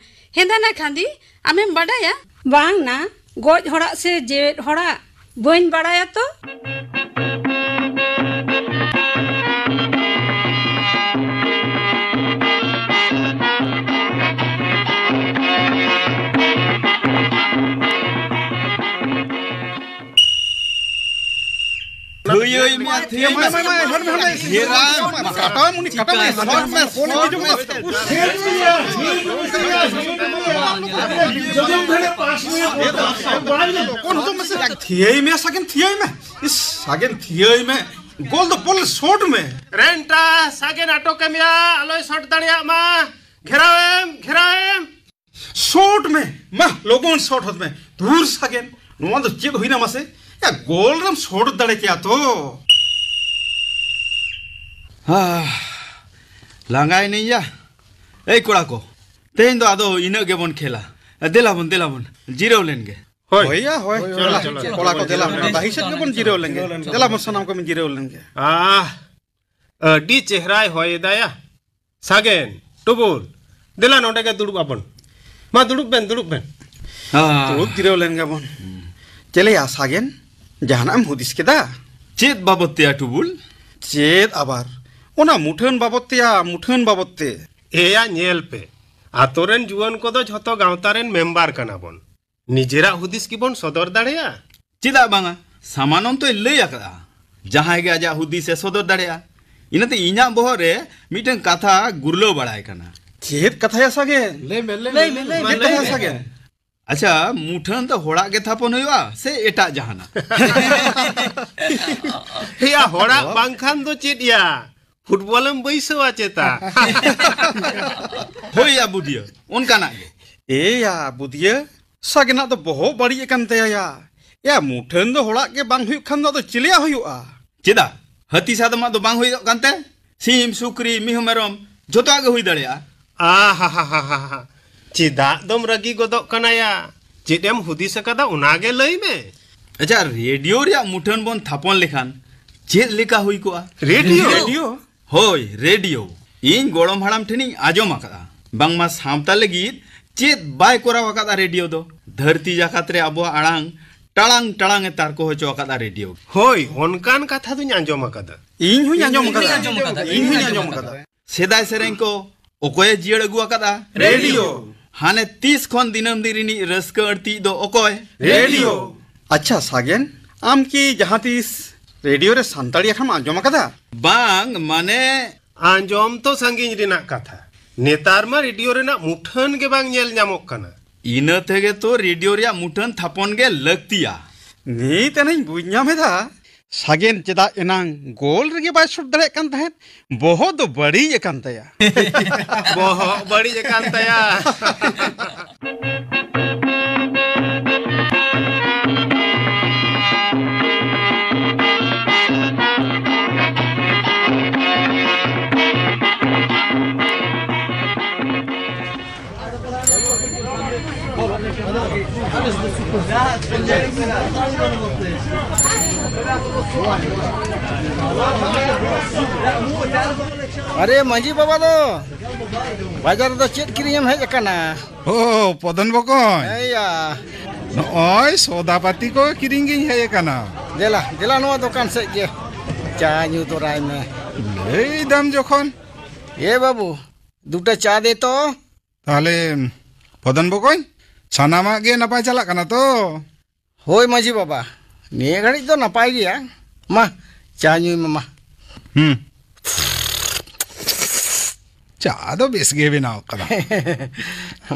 ᱦᱮᱸᱫᱟ ᱱᱟ ᱠᱷᱟᱸᱫᱤ, ᱟᱢᱮᱢ ᱵᱟᱰᱟᱭᱟ? ᱵᱟᱝ ᱱᱟ, ᱜᱚᱡ ᱦᱚᱲᱟᱜ ᱥᱮ ᱡᱮᱣᱮᱫ ᱦᱚᱲᱟᱜ ᱵᱟᱹᱧ ᱵᱟᱲᱟᱭᱟ ᱛᱚ᱾ ᱛᱷᱟᱹᱭᱟᱹᱭ ᱢᱮ, ᱛᱷᱟᱹᱭᱟᱹᱭ ᱢᱮ᱾ ᱦᱮᱨᱟᱢ, ᱠᱟᱴᱟᱣ ᱢᱩᱱᱤ, ᱠᱟᱴᱟᱣ ᱢᱩᱱᱤ᱾ ᱥᱚᱴ ᱢᱮ, ᱥᱚᱴ ᱢᱮ᱾ ᱛᱷᱤᱭᱟᱹᱭ ᱢᱮ ᱥᱟᱜᱮᱱ, ᱛᱷᱤᱭᱟᱹᱭ ᱢᱮ᱾ ᱤᱥ, ᱥᱟᱜᱮᱱ ᱛᱷᱤᱭᱟᱹᱭ ᱢᱮ᱾ ᱜᱳᱞ ᱫᱚ ᱵᱚᱞ ᱥᱚᱴ ᱢᱮ᱾ ᱨᱮᱱᱴᱟ, ᱥᱟᱜᱮᱱ ᱟᱴᱚᱠ ᱠᱟᱹᱢᱤᱭᱟ, ᱟᱞᱚᱭ ᱥᱚᱴ ᱫᱟᱲᱮᱭᱟᱜ ᱢᱟ᱾ ᱜᱷᱮᱨᱟᱣᱮᱢ, ᱜᱷᱮᱨᱟᱣᱮᱢ᱾ ᱥᱚᱴ ᱢᱮ, ᱢᱟ, ᱞᱚᱜᱚᱱ ᱥᱚᱴ ᱦᱚᱫ ᱢᱮ᱾ ᱫᱷᱩᱨ ᱥᱟᱜᱮᱱ, ᱱᱚᱣᱟ ᱫᱚ ᱪᱮᱫ ᱦᱩᱭᱱᱟ ᱢᱟᱥᱮ? ᱭᱟ, ᱜᱳᱞ ᱨᱮᱢ ᱥᱚᱴ ᱫᱟᱲᱮ ᱠᱮᱭᱟ ᱛᱚ᱾ ᱦᱟ, ᱞᱟᱸᱜᱟᱭᱮᱱᱟᱹᱧ ᱭᱟ᱾ ᱮᱭ ᱠᱚᱲᱟ ᱠᱚ, ᱛᱮᱦᱮᱧ ᱫᱚ ᱟᱫᱚ ᱤᱱᱟᱹᱜ ᱜᱮᱵᱚᱱ ᱠᱷᱮᱞᱟ᱾ ᱫᱮᱞᱟ ᱵᱚᱱ, ᱫᱮᱞᱟ ᱵᱚᱱ, ᱡᱤᱨᱟᱹᱣ ᱞᱮᱱ ᱜᱮ᱾ ᱦᱳᱭ᱾ ᱦᱳᱭ ᱭᱟ, ᱦᱳᱭ᱾ ᱦᱳᱭ, ᱫᱮᱞᱟ, ᱪᱚᱞᱚ, ᱪᱚᱞᱚ, ᱠᱚᱲᱟ ᱠᱚ, ᱪᱚᱞᱚ, ᱫᱮᱞᱟ, ᱪᱚᱞᱚ, ᱰᱟᱹᱦᱤ ᱥᱮᱫ ᱜᱮᱵᱚᱱ ᱡᱤᱨᱟᱹᱣ ᱞᱮᱱ ᱜᱮ᱾ ᱫᱮᱞᱟ ᱵᱚᱱ, ᱥᱟᱱᱟᱢ ᱠᱚᱵᱚᱱ ᱡᱤᱨᱟᱹᱣ ᱞᱮᱱ ᱜᱮ᱾ ᱟᱦ, ᱟᱹᱰᱤ ᱪᱮᱦᱨᱟᱭ ᱦᱚᱭ ᱮᱫᱟᱭᱟ᱾ ᱥᱟᱜᱮᱱ, ᱴᱩᱵᱩᱞ, ᱫᱮᱞᱟ ᱱᱚᱰᱮ ᱜᱮ ᱫᱩᱲᱩᱵ ᱟᱵᱚᱱ᱾ ᱢᱟ, ᱫᱩᱲᱩᱵ ᱵᱮᱱ, ᱫᱩᱲᱩᱵ ᱵᱮᱱ᱾ ᱦᱟ᱾ ᱫᱩᱲᱩᱵ ᱡᱤᱨᱟᱹᱣ ᱞᱮᱱ ᱜᱮᱵᱚᱱ᱾ ᱪᱮᱞᱮᱭᱟ ᱥᱟᱜᱮᱱ, ᱡᱟᱦᱟᱱᱟᱜ ᱮᱢ ᱦᱩᱫᱤᱥ ᱠᱮᱫᱟ? ᱪᱮᱫ ᱵᱟᱵᱚᱛ ᱛᱮᱭᱟ ᱴᱩᱵᱩᱞ? ᱪᱮᱫ ᱟᱵᱟᱨ? ᱚᱱᱟ ᱢᱩᱴᱷᱟᱹᱱ ᱵᱟᱵᱚᱛ ᱛᱮᱭᱟ, ᱢᱩᱴᱷᱟᱹᱱ ᱵᱟᱵᱚᱛ ᱛᱮ᱾ ᱮᱭᱟ, ᱧᱮᱞ ᱯᱮ, ᱟᱛᱳ ᱨᱮᱱ ᱡᱩᱣᱟᱹᱱ ᱠᱚᱫᱚ ᱡᱷᱚᱛᱚ ᱜᱟᱶᱛᱟ ᱨᱮᱱ ᱢᱮᱢᱵᱟᱨ ᱠᱟᱱᱟ ᱵᱚᱱ᱾ ᱱᱤᱡᱮᱨᱟᱜ ᱦᱩᱫᱤᱥ ᱠᱤᱵᱚᱱ ᱥᱚᱫᱚᱨ ᱫᱟᱲᱮᱭᱟᱜᱼᱟ? ᱪᱮᱫᱟᱜ ᱵᱟᱝᱟ? ᱥᱟᱢᱟᱱᱚᱱ ᱛᱚᱭ ᱞᱟᱹᱭ ᱟᱠᱟᱫᱼᱟ, ᱡᱟᱦᱟᱸᱭ ᱜᱮ ᱟᱡᱟᱜ ᱦᱩᱫᱤᱥ ᱮ ᱥᱚᱫᱚᱨ ᱫᱟᱲᱮᱭᱟᱜᱼᱟ᱾ ᱤᱱᱟᱹᱛᱮ ᱤᱧᱟᱹᱜ ᱵᱚᱦᱚᱜ ᱨᱮ ᱢᱤᱫᱴᱟᱝ ᱠᱟᱛᱷᱟ ᱜᱩᱨᱞᱟᱹᱣ ᱵᱟᱲᱟᱭ ᱠᱟᱱᱟ᱾ ᱪᱮᱫ ᱠᱟᱛᱷᱟᱭᱟ ᱥᱟᱜᱮᱱ? ᱞᱟᱹᱭ ᱢᱮ, ᱞᱟᱹᱭ ᱢᱮ, ᱞᱟᱹᱭ ᱢᱮ, ᱞᱟᱹᱭ ᱪᱮᱫ ᱢᱮ᱾ ᱠᱟᱛᱷᱟᱭᱟ ᱥᱟᱜᱮᱱ? ᱟᱪᱪᱷᱟ, ᱢᱩᱴᱷᱟᱹᱱ ᱫᱚ ᱦᱚᱲᱟᱜ ᱜᱮ ᱛᱷᱟᱯᱚᱱ ᱦᱩᱭᱩᱜᱼᱟ ᱥᱮ ᱮᱴᱟᱜ ᱡᱟᱦᱟᱱᱟᱜ? ᱮᱭᱟ, ᱦᱚᱲᱟᱜ ᱵᱟᱝᱠᱷᱟᱱ ᱫᱚ ᱪᱮᱫ ᱭᱟ? ᱯᱷᱩᱴᱵᱚᱞᱮᱢ ᱵᱟᱹᱭᱥᱟᱹᱣᱟ ᱪᱮᱛᱟ? ᱦᱳᱭ ᱭᱟ ᱵᱩᱫᱷᱤᱭᱟᱹ, ᱚᱱᱠᱟᱱᱟᱜ ᱜᱮ᱾ ᱮᱭᱟ ᱵᱩᱫᱷᱤᱭᱟᱹ, ᱥᱟᱜᱮᱱᱟᱜ ᱫᱚ ᱵᱚᱦᱚᱜ ᱵᱟᱹᱲᱤᱡ ᱟᱠᱟᱱ ᱛᱟᱭᱟ ᱭᱟ᱾ ᱭᱟ, ᱢᱩᱴᱷᱟᱹᱱ ᱫᱚ ᱦᱚᱲᱟᱜ ᱜᱮ ᱵᱟᱝ ᱦᱩᱭᱩᱜ ᱠᱷᱟᱱ ᱫᱚ ᱟᱫᱚ ᱪᱮᱞᱮᱭᱟᱜ ᱦᱩᱭᱩᱜᱼᱟ? ᱪᱮᱫᱟᱜ? ᱦᱟᱹᱛᱤ ᱥᱟᱫᱚᱢᱟᱜ ᱫᱚ ᱵᱟᱝ ᱦᱩᱭᱩᱜ ᱠᱟᱱᱛᱮ? ᱥᱤᱢ, ᱥᱩᱠᱨᱤ, ᱢᱤᱦᱩ, ᱢᱮᱨᱚᱢ, ᱡᱷᱚᱛᱚᱣᱟᱜ ᱜᱮ ᱦᱩᱭ ᱫᱟᱲᱮᱭᱟᱜᱼᱟ᱾ ᱟᱦᱟᱦᱟᱦᱟᱦᱟ᱾ ᱪᱮᱫᱟᱜ ᱫᱚᱢ ᱨᱟᱹᱜᱤ ᱜᱚᱫᱚᱜ ᱠᱟᱱᱟ ᱭᱟ? ᱪᱮᱫ ᱮᱢ ᱦᱩᱫᱤᱥ ᱟᱠᱟᱫᱟ, ᱚᱱᱟ ᱜᱮ ᱞᱟᱹᱭ ᱢᱮ᱾ ᱟᱪᱪᱷᱟ, ᱨᱮᱰᱤᱭᱳ ᱨᱮᱭᱟᱜ ᱢᱩᱴᱷᱟᱹᱱ ᱵᱚᱱ ᱛᱷᱟᱯᱚᱱ ᱞᱮᱠᱷᱟᱱ ᱪᱮᱫ ᱞᱮᱠᱟ ᱦᱩᱭ ᱠᱚᱜᱼᱟ? ᱨᱮᱰᱤᱭᱳ? ᱨᱮᱰᱤᱭᱳ? ᱦᱳᱭ, ᱨᱮᱰᱤᱭᱳ᱾ ᱤᱧ ᱜᱚᱲᱚᱢ ᱦᱟᱲᱟᱢ ᱴᱷᱮᱱᱤᱧ ᱟᱸᱡᱚᱢ ᱟᱠᱟᱫᱼᱟ, ᱵᱟᱝᱢᱟ ᱥᱟᱶᱛᱟ ᱞᱟᱹᱜᱤᱫ ᱪᱮᱫ ᱵᱟᱭ ᱠᱚᱨᱟᱣ ᱟᱠᱟᱫᱼᱟ ᱨᱮᱰᱤᱭᱳ ᱫᱚ᱾ ᱫᱷᱟᱹᱨᱛᱤ ᱡᱟᱠᱟᱛ ᱨᱮ ᱟᱵᱚᱣᱟᱜ ᱟᱲᱟᱝ ᱴᱟᱲᱟᱝ ᱴᱟᱲᱟᱝ ᱮ ᱛᱟᱨᱠᱚ ᱦᱚᱪᱚ ᱟᱠᱟᱫᱼᱟ ᱨᱮᱰᱤᱭᱳ᱾ ᱦᱳᱭ, ᱚᱱᱠᱟᱱ ᱠᱟᱛᱷᱟ ᱫᱚᱧ ᱟᱸᱡᱚᱢ ᱟᱠᱟᱫᱟ᱾ ᱤᱧ ᱦᱚᱧ ᱟᱸᱡᱚᱢ ᱟᱠᱟᱫᱟ᱾ ᱤᱧ ᱦᱚᱧ ᱟᱸᱡᱚᱢ ᱟᱠᱟᱫᱟ᱾ ᱥᱮᱫᱟᱭ ᱥᱮᱨᱮᱧ ᱠᱚ ᱚᱠᱚᱭᱮ ᱡᱤᱭᱟᱹᱲ ᱟᱹᱜᱩ ᱟᱠᱟᱫᱼᱟ? ᱨᱮᱰᱤᱭᱳ᱾ ᱦᱟᱱᱮ ᱛᱤᱥ ᱠᱷᱚᱱ ᱫᱤᱱᱟᱹᱢ ᱫᱤᱱ ᱨᱤᱱᱤᱡ ᱨᱟᱹᱥᱠᱟᱹ ᱟᱹᱲᱛᱤᱭᱤᱡ ᱫᱚ ᱚᱠᱚᱭ? ᱨᱮᱰᱤᱭᱳ᱾ ᱟᱪᱪᱷᱟ ᱥᱟᱜᱮᱱ, ᱟᱢ ᱠᱤ ᱡᱟᱦᱟᱸ ᱛᱤᱥ ᱨᱮᱰᱤᱭᱳ ᱨᱮ ᱥᱟᱱᱛᱟᱲᱤ ᱟᱠᱷᱲᱟᱢ ᱟᱸᱡᱚᱢ ᱟᱠᱟᱫᱟ? ᱵᱟᱝ, ᱢᱟᱱᱮ᱾ ᱟᱸᱡᱚᱢ ᱛᱚ ᱥᱟᱺᱜᱤᱧ ᱨᱮᱱᱟᱜ ᱠᱟᱛᱷᱟ, ᱱᱮᱛᱟᱨ ᱢᱟ ᱨᱮᱰᱤᱭᱳ ᱨᱮᱱᱟᱜ ᱢᱩᱴᱷᱟᱹᱱ ᱜᱮ ᱵᱟᱝ ᱧᱮᱞ ᱧᱟᱢᱚᱜ ᱠᱟᱱᱟ᱾ ᱤᱱᱟᱹ ᱛᱮᱜᱮ ᱛᱚ ᱨᱮᱰᱤᱭᱳ ᱨᱮᱭᱟᱜ ᱢᱩᱴᱷᱟᱹᱱ ᱛᱷᱟᱯᱚᱱ ᱜᱮ ᱞᱟᱹᱠᱛᱤᱭᱟ᱾ ᱱᱤᱛ ᱟᱱᱟᱧ ᱵᱩᱡᱽ ᱧᱟᱢ ᱮᱫᱟ, ᱥᱟᱜᱮᱱ ᱪᱮᱫᱟᱜ ᱮᱱᱟᱝ ᱜᱳᱞ ᱨᱮᱜᱮ ᱵᱟᱭ ᱥᱩᱴ ᱫᱟᱲᱮᱭᱟᱜ ᱠᱟᱱ ᱛᱟᱦᱮᱸᱫ᱾ ᱵᱚᱦᱚᱜ ᱫᱚ ᱵᱟᱹᱲᱤᱡ ᱟᱠᱟᱱ ᱛᱟᱭᱟ᱾ ᱵᱚᱦᱚᱜ ᱵᱟᱹᱲᱤᱡ ᱟᱠᱟᱱ ᱛᱟᱭᱟ᱾ ᱟᱨᱮ ᱢᱟᱹᱡᱷᱤ ᱵᱟᱵᱟ ᱫᱚ ᱵᱟᱡᱟᱨ ᱨᱮᱫᱚ ᱪᱮᱫ ᱠᱤᱨᱤᱧ ᱮᱢ ᱦᱮᱡ ᱟᱠᱟᱱᱟ? ᱳ, ᱯᱚᱫᱚᱱ ᱵᱚᱠᱚᱧ᱾ ᱦᱮᱸᱭᱟ᱾ ᱱᱚᱜᱼᱚᱭ ᱥᱚᱫᱟᱯᱟᱹᱛᱤ ᱠᱚ ᱠᱤᱨᱤᱧ ᱜᱤᱧ ᱦᱮᱡ ᱟᱠᱟᱱᱟ᱾ ᱫᱮᱞᱟ, ᱫᱮᱞᱟ ᱱᱚᱣᱟ ᱫᱚᱠᱟᱱ ᱥᱮᱫ ᱜᱮ ᱪᱟ ᱧᱩ ᱛᱚᱨᱟᱭ ᱢᱮ᱾ ᱞᱟᱹᱭ ᱫᱟᱢ ᱡᱚᱠᱷᱚᱱ᱾ ᱮ ᱵᱟᱹᱵᱩ, ᱫᱩᱴᱟ ᱪᱟ ᱫᱮ ᱛᱚ᱾ ᱛᱟᱦᱞᱮ ᱯᱚᱫᱚᱱ ᱵᱚᱠᱚᱧ, ᱥᱟᱱᱟᱢᱟᱜ ᱜᱮ ᱱᱟᱯᱟᱭ ᱪᱟᱞᱟᱜ ᱠᱟᱱᱟ ᱛᱚ? ᱦᱳᱭ ᱢᱟᱹᱡᱷᱤ ᱵᱟᱵᱟ, ᱱᱤᱭᱟᱹ ᱜᱷᱟᱹᱲᱤᱡ ᱫᱚ ᱱᱟᱯᱟᱭ ᱜᱮᱭᱟ᱾ ᱢᱟ, ᱪᱟ ᱧᱩᱭ ᱢᱮ ᱢᱟ᱾ ᱦᱩᱸ᱾ ᱪᱟ ᱫᱚ ᱵᱮᱥ ᱜᱮ ᱵᱮᱱᱟᱣ ᱠᱟᱫᱟ᱾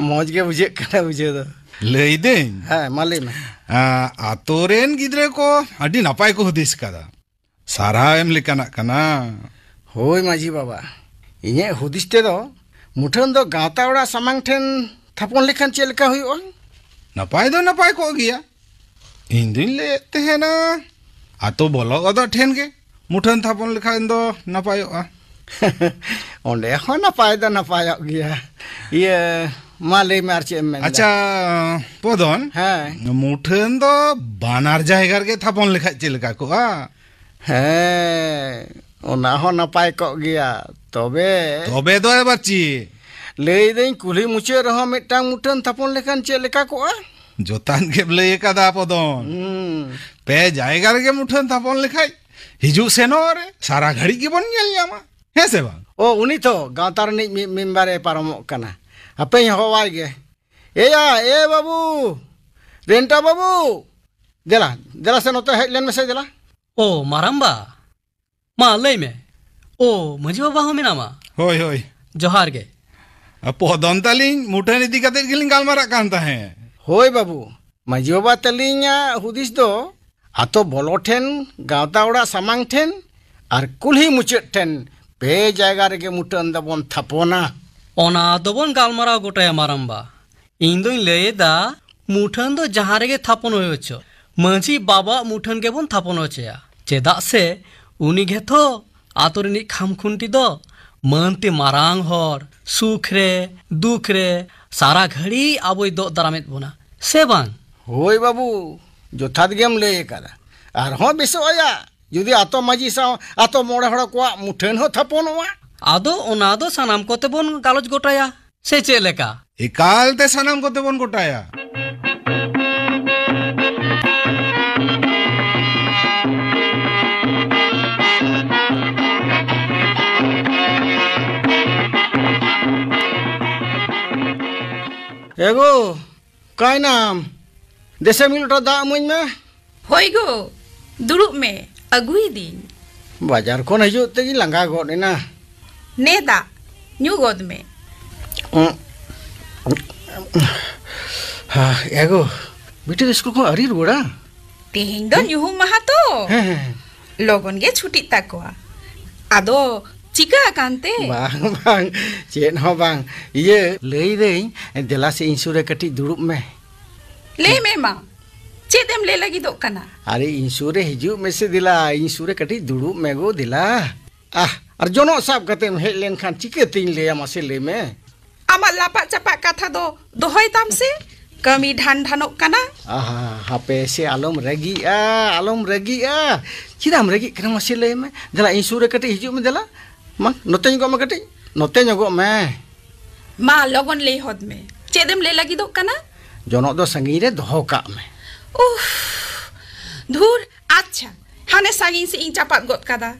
ᱢᱚᱡᱽ ᱜᱮ ᱵᱩᱡᱷᱟᱹᱜ ᱠᱟᱱᱟ ᱵᱩᱡᱷᱟᱹᱣ ᱫᱚ᱾ ᱞᱟᱹᱭᱫᱟᱹᱧ, ᱦᱮᱸ, ᱢᱟ ᱞᱟᱹᱭ ᱢᱮ᱾ ᱟᱸ, ᱟᱛᱳ ᱨᱮᱱ ᱜᱤᱫᱽᱨᱟᱹ ᱠᱚ ᱟᱹᱰᱤ ᱱᱟᱯᱟᱭ ᱠᱚ ᱦᱩᱫᱤᱥ ᱠᱟᱫᱟ᱾ ᱥᱟᱨᱦᱟᱣ ᱮᱢ ᱞᱮᱠᱟᱱᱟᱜ ᱠᱟᱱᱟ᱾ ᱦᱳᱭ ᱢᱟᱹᱡᱷᱤ ᱵᱟᱵᱟ, ᱤᱧᱟᱹᱜ ᱦᱩᱫᱤᱥ ᱛᱮᱫᱚ ᱢᱩᱴᱷᱟᱹᱱ ᱫᱚ ᱜᱟᱶᱛᱟ ᱚᱲᱟᱜ ᱥᱟᱢᱟᱝ ᱴᱷᱮᱱ ᱛᱷᱟᱯᱚᱱ ᱞᱮᱠᱷᱟᱱ ᱪᱮᱫ ᱞᱮᱠᱟ ᱦᱩᱭᱩᱜᱼᱟ? ᱱᱟᱯᱟᱭ ᱫᱚ ᱱᱟᱯᱟᱭ ᱠᱚᱜ ᱜᱮᱭᱟ᱾ ᱤᱧ ᱫᱩᱧ ᱞᱟᱹᱭᱮᱫ ᱛᱟᱦᱮᱱᱟ, ᱟᱛᱳ ᱵᱚᱞᱚ ᱜᱚᱫᱚᱜ ᱴᱷᱮᱱ ᱜᱮ ᱢᱩᱴᱷᱟᱹᱱ ᱛᱷᱟᱯᱚᱱ ᱞᱮᱠᱷᱟᱱ ᱫᱚ ᱱᱟᱯᱟᱭᱚᱜᱼᱟ᱾ ᱚᱸᱰᱮ ᱦᱚᱸ ᱱᱟᱯᱟᱭ ᱫᱚ ᱱᱟᱯᱟᱭᱚᱜ ᱜᱮᱭᱟ᱾ ᱤᱭᱟᱹ, ᱢᱟ ᱞᱟᱹᱭ ᱢᱮ, ᱟᱨ ᱪᱮᱫ ᱮᱢ ᱢᱮᱱᱫᱟ? ᱟᱪᱪᱷᱟ, ᱯᱚᱫᱚᱱ, ᱦᱮᱸ᱾ ᱢᱩᱴᱷᱟᱹᱱ ᱫᱚ ᱵᱟᱱᱟᱨ ᱡᱟᱭᱜᱟ ᱨᱮᱜᱮ ᱛᱷᱟᱯᱚᱱ ᱞᱮᱠᱷᱟᱡ ᱪᱮᱫ ᱞᱮᱠᱟ ᱠᱚᱜᱼᱟ? ᱦᱮᱸ, ᱚᱱᱟ ᱦᱚᱸ ᱱᱟᱯᱟᱭ ᱠᱚᱜ ᱜᱮᱭᱟ᱾ ᱛᱚᱵᱮ ᱛᱚᱵᱮ ᱫᱚ ᱟᱵᱟᱨ ᱪᱮᱫ? ᱞᱟᱹᱭᱫᱟᱹᱧ, ᱠᱩᱞᱦᱤ ᱢᱩᱪᱟᱹᱫ ᱨᱮᱦᱚᱸ ᱢᱤᱫᱴᱟᱝ ᱢᱩᱴᱷᱟᱹᱱ ᱛᱷᱟᱯᱚᱱ ᱞᱮᱠᱷᱟᱱ ᱪᱮᱫ ᱞᱮᱠᱟ ᱠᱚᱜᱼᱟ? ᱡᱚᱛᱷᱟᱛ ᱜᱮᱢ ᱞᱟᱹᱭ ᱟᱠᱟᱫᱟ, ᱯᱚᱫᱚᱱ᱾ ᱦᱩᱸ᱾ ᱯᱮ ᱡᱟᱭᱜᱟ ᱨᱮᱜᱮ ᱢᱩᱴᱷᱟᱹᱱ ᱛᱷᱟᱯᱚᱱ ᱞᱮᱠᱷᱟᱡ ᱦᱤᱡᱩᱜ ᱥᱮᱱᱚᱜ ᱨᱮ ᱥᱟᱨᱟ ᱜᱷᱟᱹᱲᱤᱡ ᱜᱮᱵᱚᱱ ᱧᱮᱞ ᱧᱟᱢᱟ, ᱦᱮᱸ ᱥᱮ ᱵᱟᱝ? ᱚ, ᱩᱱᱤ ᱛᱚ ᱜᱟᱶᱛᱟ ᱨᱤᱱᱤᱡ ᱢᱤᱫ ᱢᱮᱢᱵᱟᱨᱮ ᱯᱟᱨᱚᱢᱚᱜ ᱠᱟᱱᱟ᱾ ᱦᱟᱯᱮᱧ ᱦᱚᱦᱚᱣᱟᱭ ᱜᱮ᱾ ᱮᱭᱟ, ᱮ ᱵᱟᱹᱵᱩ, ᱨᱮᱱᱴᱟ ᱵᱟᱹᱵᱩ, ᱫᱮᱞᱟ, ᱫᱮᱞᱟ ᱥᱮ ᱱᱚᱛᱮ ᱦᱮᱡ ᱞᱮᱱ ᱢᱮᱥᱮ, ᱫᱮᱞᱟ᱾ ᱳ, ᱢᱟᱨᱟᱢᱵᱟ, ᱢᱟ ᱞᱟᱹᱭ ᱢᱮ᱾ ᱳ, ᱢᱟᱹᱡᱷᱤ ᱵᱟᱵᱟ ᱦᱚᱸ ᱢᱮᱱᱟᱢᱟ? ᱦᱳᱭ, ᱦᱳᱭ᱾ ᱡᱚᱦᱟᱨ ᱜᱮ᱾ ᱟ, ᱯᱚᱫᱚᱱ ᱛᱟᱹᱞᱤᱧ ᱢᱩᱴᱷᱟᱹᱱ ᱤᱫᱤ ᱠᱟᱛᱮᱫ ᱜᱮᱞᱤᱧ ᱜᱟᱞᱢᱟᱨᱟᱜ ᱠᱟᱱ ᱛᱟᱦᱮᱸᱫ᱾ ᱦᱳᱭ ᱵᱟᱹᱵᱩ, ᱢᱟᱹᱡᱷᱤ ᱵᱟᱵᱟ ᱛᱟᱹᱞᱤᱧᱟᱜ ᱦᱩᱫᱤᱥ ᱫᱚ ᱟᱛᱳ ᱵᱚᱞᱚ ᱴᱷᱮᱱ, ᱜᱟᱶᱛᱟ ᱚᱲᱟᱜ ᱥᱟᱢᱟᱝ ᱴᱷᱮᱱ ᱟᱨ ᱠᱩᱞᱦᱤ ᱢᱩᱪᱟᱹᱫ ᱴᱷᱮᱱ ᱯᱮ ᱡᱟᱭᱜᱟ ᱨᱮᱜᱮ ᱢᱩᱴᱷᱟᱹᱱ ᱫᱚᱵᱚᱱ ᱛᱷᱟᱯᱚᱱᱟ᱾ ᱚᱱᱟ ᱫᱚᱵᱚᱱ ᱜᱟᱞᱢᱟᱨᱟᱣ ᱜᱚᱴᱟᱭᱟ, ᱢᱟᱨᱟᱢᱵᱟ᱾ ᱤᱧ ᱫᱩᱧ ᱞᱟᱹᱭ ᱮᱫᱟ, ᱢᱩᱴᱷᱟᱹᱱ ᱫᱚ ᱡᱟᱦᱟᱸ ᱨᱮᱜᱮ ᱛᱷᱟᱯᱚᱱ ᱦᱩᱭ ᱦᱚᱪᱚ, ᱢᱟᱹᱡᱷᱤ ᱵᱟᱵᱟᱣᱟᱜ ᱢᱩᱴᱷᱟᱹᱱ ᱜᱮᱵᱚᱱ ᱛᱷᱟᱯᱚᱱ ᱦᱚᱪᱚᱭᱟ᱾ ᱪᱮᱫᱟᱜ ᱥᱮ ᱩᱱᱤ ᱜᱮᱛᱚ ᱟᱛᱳ ᱨᱤᱱᱤᱡ ᱠᱷᱟᱢᱠᱷᱩᱱᱴᱤ ᱫᱚ᱾ ᱢᱟᱹᱱᱛᱮ ᱢᱟᱨᱟᱝ ᱦᱚᱲ, ᱥᱩᱠ ᱨᱮ, ᱫᱩᱠ ᱨᱮ, ᱥᱟᱨᱟ ᱜᱷᱟᱹᱲᱤ ᱟᱵᱚᱭ ᱫᱚᱜ ᱫᱟᱨᱟᱢᱮᱫ ᱵᱚᱱᱟ, ᱥᱮ ᱵᱟᱝ? ᱦᱳᱭ ᱵᱟᱹᱵᱩ, ᱡᱚᱛᱷᱟᱛ ᱜᱮᱢ ᱞᱟᱹᱭ ᱟᱠᱟᱫᱟ᱾ ᱟᱨᱦᱚᱸ ᱵᱮᱥᱚᱜᱼᱟ ᱡᱩᱫᱤ ᱟᱛᱳ ᱢᱟᱹᱡᱷᱤ ᱥᱟᱶ ᱟᱛᱳ ᱢᱚᱬᱮ ᱦᱚᱲ ᱠᱚᱣᱟᱜ ᱢᱩᱴᱷᱟᱹᱱ ᱦᱚᱸ ᱛᱷᱟᱯᱚᱱᱚᱜᱼᱟ᱾ ᱟᱫᱚ ᱚᱱᱟ ᱫᱚ ᱥᱟᱱᱟᱢ ᱠᱚᱛᱮ ᱵᱚᱱ ᱜᱟᱞᱚᱪ ᱜᱚᱴᱟᱭᱟ, ᱥᱮ ᱪᱮᱫ ᱞᱮᱠᱟ? ᱮᱠᱟᱞ ᱛᱮ ᱥᱟᱱᱟᱢ ᱠᱚᱛᱮ ᱵᱚᱱ ᱜᱚᱴᱟᱭᱟ᱾ ᱮᱜᱳ, ᱚᱠᱟᱭᱱᱟᱢ? ᱫᱮᱥᱮ ᱢᱤᱫ ᱞᱚᱴᱟ ᱫᱟᱜ ᱤᱢᱟᱹᱧ ᱢᱮ᱾ ᱦᱳᱭ ᱜᱳ, ᱫᱩᱲᱩᱵ ᱢᱮ, ᱟᱹᱜᱩᱭᱮᱫᱤᱧ᱾ ᱵᱟᱡᱟᱨ ᱠᱷᱚᱱ ᱦᱤᱡᱩᱜ ᱛᱮᱜᱮ ᱞᱟᱸᱜᱟ ᱜᱚᱫ ᱮᱱᱟ᱾ ᱱᱮ ᱫᱟᱜ, ᱧᱩ ᱜᱚᱫ ᱢᱮ᱾ ᱩᱸ, ᱦᱟ, ᱮᱜᱳ, ᱵᱤᱴᱤ ᱫᱚ ᱥᱠᱩᱞ ᱠᱷᱚᱱ ᱟᱹᱣᱨᱤ ᱨᱩᱣᱟᱹᱲᱟ? ᱛᱮᱦᱮᱧ ᱫᱚ ᱦᱮᱸ? ᱧᱩᱦᱩᱢ ᱢᱟᱦᱟ ᱛᱚ᱾ ᱦᱮᱸ, ᱦᱮᱸ, ᱦᱮᱸ᱾ ᱞᱚᱜᱚᱱ ᱜᱮ ᱪᱷᱩᱴᱤᱜ ᱛᱟᱠᱚᱣᱟ᱾ ᱟᱫᱚ ᱪᱤᱠᱟ ᱟᱠᱟᱱ ᱛᱮ? ᱵᱟᱝ, ᱵᱟᱝ, ᱪᱮᱫ ᱦᱚᱸ ᱵᱟᱝ᱾ ᱤᱭᱟᱹ, ᱞᱟᱹᱭᱫᱟᱹᱧ, ᱫᱮᱞᱟ ᱥᱮ ᱤᱧ ᱥᱩᱨ ᱨᱮ ᱠᱟᱹᱴᱤᱡ ᱫᱩᱲᱩᱵ ᱢᱮ᱾ ᱞᱟᱹᱭ ᱢᱮ ᱢᱟ, ᱪᱮᱫ ᱮᱢ ᱞᱟᱹᱭ ᱞᱟᱹᱜᱤᱫᱚᱜ ᱠᱟᱱᱟ? ᱟᱨᱮ, ᱤᱧ ᱥᱩᱨ ᱨᱮ ᱦᱤᱡᱩᱜ ᱢᱮᱥᱮ ᱫᱮᱞᱟ, ᱤᱧ ᱥᱩᱨ ᱨᱮ ᱠᱟᱹᱴᱤᱡ ᱫᱩᱲᱩᱵ ᱢᱮ ᱜᱳ ᱫᱮᱞᱟ᱾ ᱟᱦ, ᱟᱨ ᱡᱚᱱᱚᱜ ᱥᱟᱵ ᱠᱟᱛᱮᱢ ᱦᱮᱡ ᱞᱮᱱᱠᱷᱟᱱ ᱪᱤᱠᱟᱹᱛᱤᱧ ᱞᱟᱹᱭᱟ, ᱢᱟᱥᱮ ᱞᱟᱹᱭ ᱢᱮ᱾ ᱟᱢᱟᱜ ᱞᱟᱯᱟᱜ ᱪᱟᱯᱟᱜ ᱠᱟᱛᱷᱟ ᱫᱚ ᱫᱚᱦᱚᱭ ᱛᱟᱢ ᱥᱮ᱾ ᱠᱟᱹᱢᱤ ᱰᱷᱟᱱ ᱰᱷᱟᱱᱚᱜ ᱠᱟᱱᱟ᱾ ᱟᱦᱟ, ᱦᱟᱯᱮ ᱥᱮ, ᱟᱞᱚᱢ ᱨᱟᱹᱜᱤᱜᱼᱟ, ᱟᱞᱚᱢ ᱨᱟᱹᱜᱤᱜᱼᱟ᱾ ᱪᱮᱫᱟᱜ ᱮᱢ ᱨᱟᱹᱜᱤᱜ ᱠᱟᱱᱟ, ᱢᱟᱥᱮ ᱞᱟᱹᱭ ᱢᱮ? ᱫᱮᱞᱟ, ᱤᱧ ᱥᱩᱨ ᱨᱮ ᱠᱟᱹᱴᱤᱡ ᱦᱤᱡᱩᱜ ᱢᱮ, ᱫᱮᱞᱟ᱾ ᱢᱟ, ᱱᱚᱛᱮ ᱧᱚᱜᱚᱜ ᱢᱮ ᱠᱟᱹᱴᱤᱡ, ᱱᱚᱛᱮ ᱧᱚᱜᱚᱜ ᱢᱮ᱾ ᱢᱟ, ᱞᱚᱜᱚᱱ ᱞᱟᱹᱭ ᱦᱚᱫ ᱢᱮ, ᱪᱮᱫ ᱮᱢ ᱞᱟᱹᱭ ᱞᱟᱹᱜᱤᱫᱚᱜ ᱠᱟᱱᱟ? ᱡᱚᱱᱚᱜ ᱫᱚ ᱥᱟᱺᱜᱤᱧ ᱨᱮ ᱫᱚᱦᱚ ᱠᱟᱜ ᱢᱮ᱾ ᱩᱯᱷ, ᱫᱷᱩᱨ, ᱟᱪᱪᱷᱟ, ᱦᱟᱱᱮ ᱥᱟᱺᱜᱤᱧ ᱥᱮᱫ ᱤᱧ ᱪᱟᱯᱟᱫ ᱜᱚᱫ ᱠᱟᱫᱟ᱾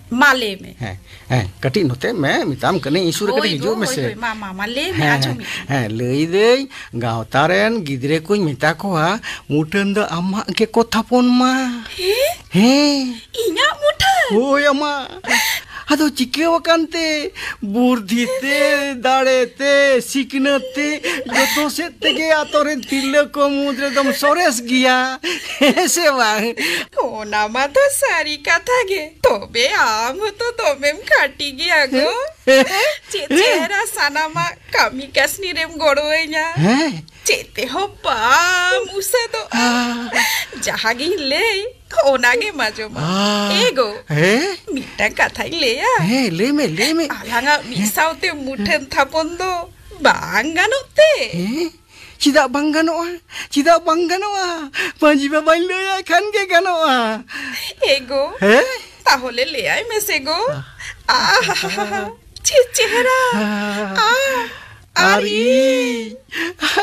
ᱢᱟ, ᱞᱟᱹᱭ ᱢᱮ᱾ ᱦᱮᱸ, ᱦᱮᱸ, ᱠᱟᱹᱴᱤᱡ ᱱᱚᱛᱮ ᱢᱮ, ᱢᱮᱛᱟᱢ ᱠᱟᱹᱱᱟᱹᱧ, ᱤᱧ ᱥᱩᱨ ᱨᱮ ᱦᱳᱭ ᱠᱟᱹᱴᱤᱡ ᱜᱚ, ᱦᱤᱡᱩᱜ ᱦᱳᱭ, ᱢᱮᱥᱮ᱾ ᱦᱳᱭ, ᱢᱟ, ᱢᱟ, ᱢᱟ, ᱞᱟᱹᱭ ᱢᱮ, ᱦᱮᱸ, ᱟᱸᱡᱚᱢᱮᱫ ᱟᱹᱧ᱾ ᱦᱮᱸ, ᱞᱟᱹᱭᱫᱟᱹᱧ, ᱜᱟᱶᱛᱟ ᱨᱮᱱ ᱜᱤᱫᱽᱨᱟᱹ ᱠᱚᱧ ᱢᱮᱛᱟ ᱠᱚᱣᱟ, ᱢᱩᱴᱷᱟᱹᱱ ᱫᱚ ᱟᱢᱟᱜ ᱜᱮᱠᱚ ᱛᱷᱟᱯᱚᱱ ᱢᱟ᱾ ᱦᱮᱸ? ᱦᱮᱸ᱾ ᱤᱧᱟᱜ ᱢᱩᱴᱷᱟᱹᱱ? ᱦᱳᱭ, ᱟᱢᱟᱜ᱾ ᱟᱫᱚ ᱪᱤᱠᱟᱹᱣ ᱟᱠᱟᱱ ᱛᱮ? ᱵᱩᱨᱫᱷᱤ ᱛᱮ, ᱫᱟᱲᱮ ᱛᱮ, ᱥᱤᱠᱷᱱᱟᱹᱛ ᱛᱮ, ᱡᱚᱛᱚ ᱥᱮᱫ ᱛᱮᱜᱮ ᱟᱛᱳ ᱨᱮᱱ ᱛᱤᱨᱞᱟᱹ ᱠᱚ ᱢᱩᱫᱽ ᱨᱮᱫᱚᱢ ᱥᱚᱨᱮᱥ ᱜᱮᱭᱟ᱾ ᱦᱮᱸ ᱥᱮ ᱵᱟᱝ? ᱚᱱᱟ ᱢᱟ ᱛᱚ ᱥᱟᱹᱨᱤ ᱠᱟᱛᱷᱟ ᱜᱮ᱾ ᱛᱚᱵᱮ ᱟᱢ ᱦᱚᱸᱛᱚ ᱫᱚᱢᱮᱢ ᱠᱷᱟᱹᱴᱤ ᱜᱮᱭᱟ ᱜᱚ᱾ ᱦᱮᱸ? ᱪᱮᱫ ᱦᱮᱸ? ᱪᱮᱦᱨᱟ ᱥᱟᱱᱟᱢᱟᱜ ᱠᱟᱹᱢᱤ ᱠᱟᱹᱥᱱᱤ ᱨᱮᱢ ᱜᱚᱲᱚᱣᱟᱹᱧᱟ᱾ ᱦᱮᱸ᱾ ᱪᱮᱫ ᱛᱮᱦᱚᱸ ᱵᱟᱢ ᱩᱥᱟᱹᱫᱚᱜᱼᱟ᱾ ᱦᱮᱸ᱾ ᱡᱟᱦᱟᱸ ᱜᱤᱧ ᱞᱟᱹᱭ, ᱚᱱᱟ ᱜᱮᱢ ᱟᱸᱡᱚᱢᱟ᱾ ᱦᱮᱸ᱾ ᱮ ᱜᱚ, ᱦᱮᱸ? ᱢᱤᱫᱴᱟᱝ ᱠᱟᱛᱷᱟᱧ ᱞᱟᱹᱭᱟ᱾ ᱦᱮᱸ, ᱞᱟᱹᱭ ᱢᱮ, ᱞᱟᱹᱭ ᱢᱮ᱾ ᱟᱞᱟᱝᱟᱜ ᱢᱤᱫ ᱦᱮᱸ᱾ ᱥᱟᱶᱛᱮ ᱢᱩᱴᱷᱟᱹᱱ ᱛᱷᱟᱯᱚᱱ ᱫᱚ ᱵᱟᱝ ᱜᱟᱱᱚᱜ ᱛᱮ? ᱦᱮᱸ? ᱪᱮᱫᱟᱜ ᱵᱟᱝ ᱜᱟᱱᱚᱜᱼᱟ? ᱪᱮᱫᱟᱜ ᱵᱟᱝ ᱜᱟᱱᱚᱜᱼᱟ? ᱢᱟᱹᱡᱷᱤ ᱵᱟᱵᱟᱧ ᱞᱟᱹᱭᱟᱭ ᱠᱷᱟᱱ ᱜᱮ ᱜᱟᱱᱚᱜᱼᱟ᱾ ᱮ ᱜᱚ, ᱦᱮᱸ? ᱛᱟᱦᱚᱞᱮ ᱞᱟᱹᱭᱟᱭ ᱢᱮᱥᱮ ᱜᱚ᱾ ᱟᱦ᱾ ᱟᱦ, ᱪᱮᱫ ᱪᱮᱦᱨᱟ᱾ ᱟᱦ, ᱟᱨ ᱟᱨ ᱤᱧ᱾ ᱤᱧ᱾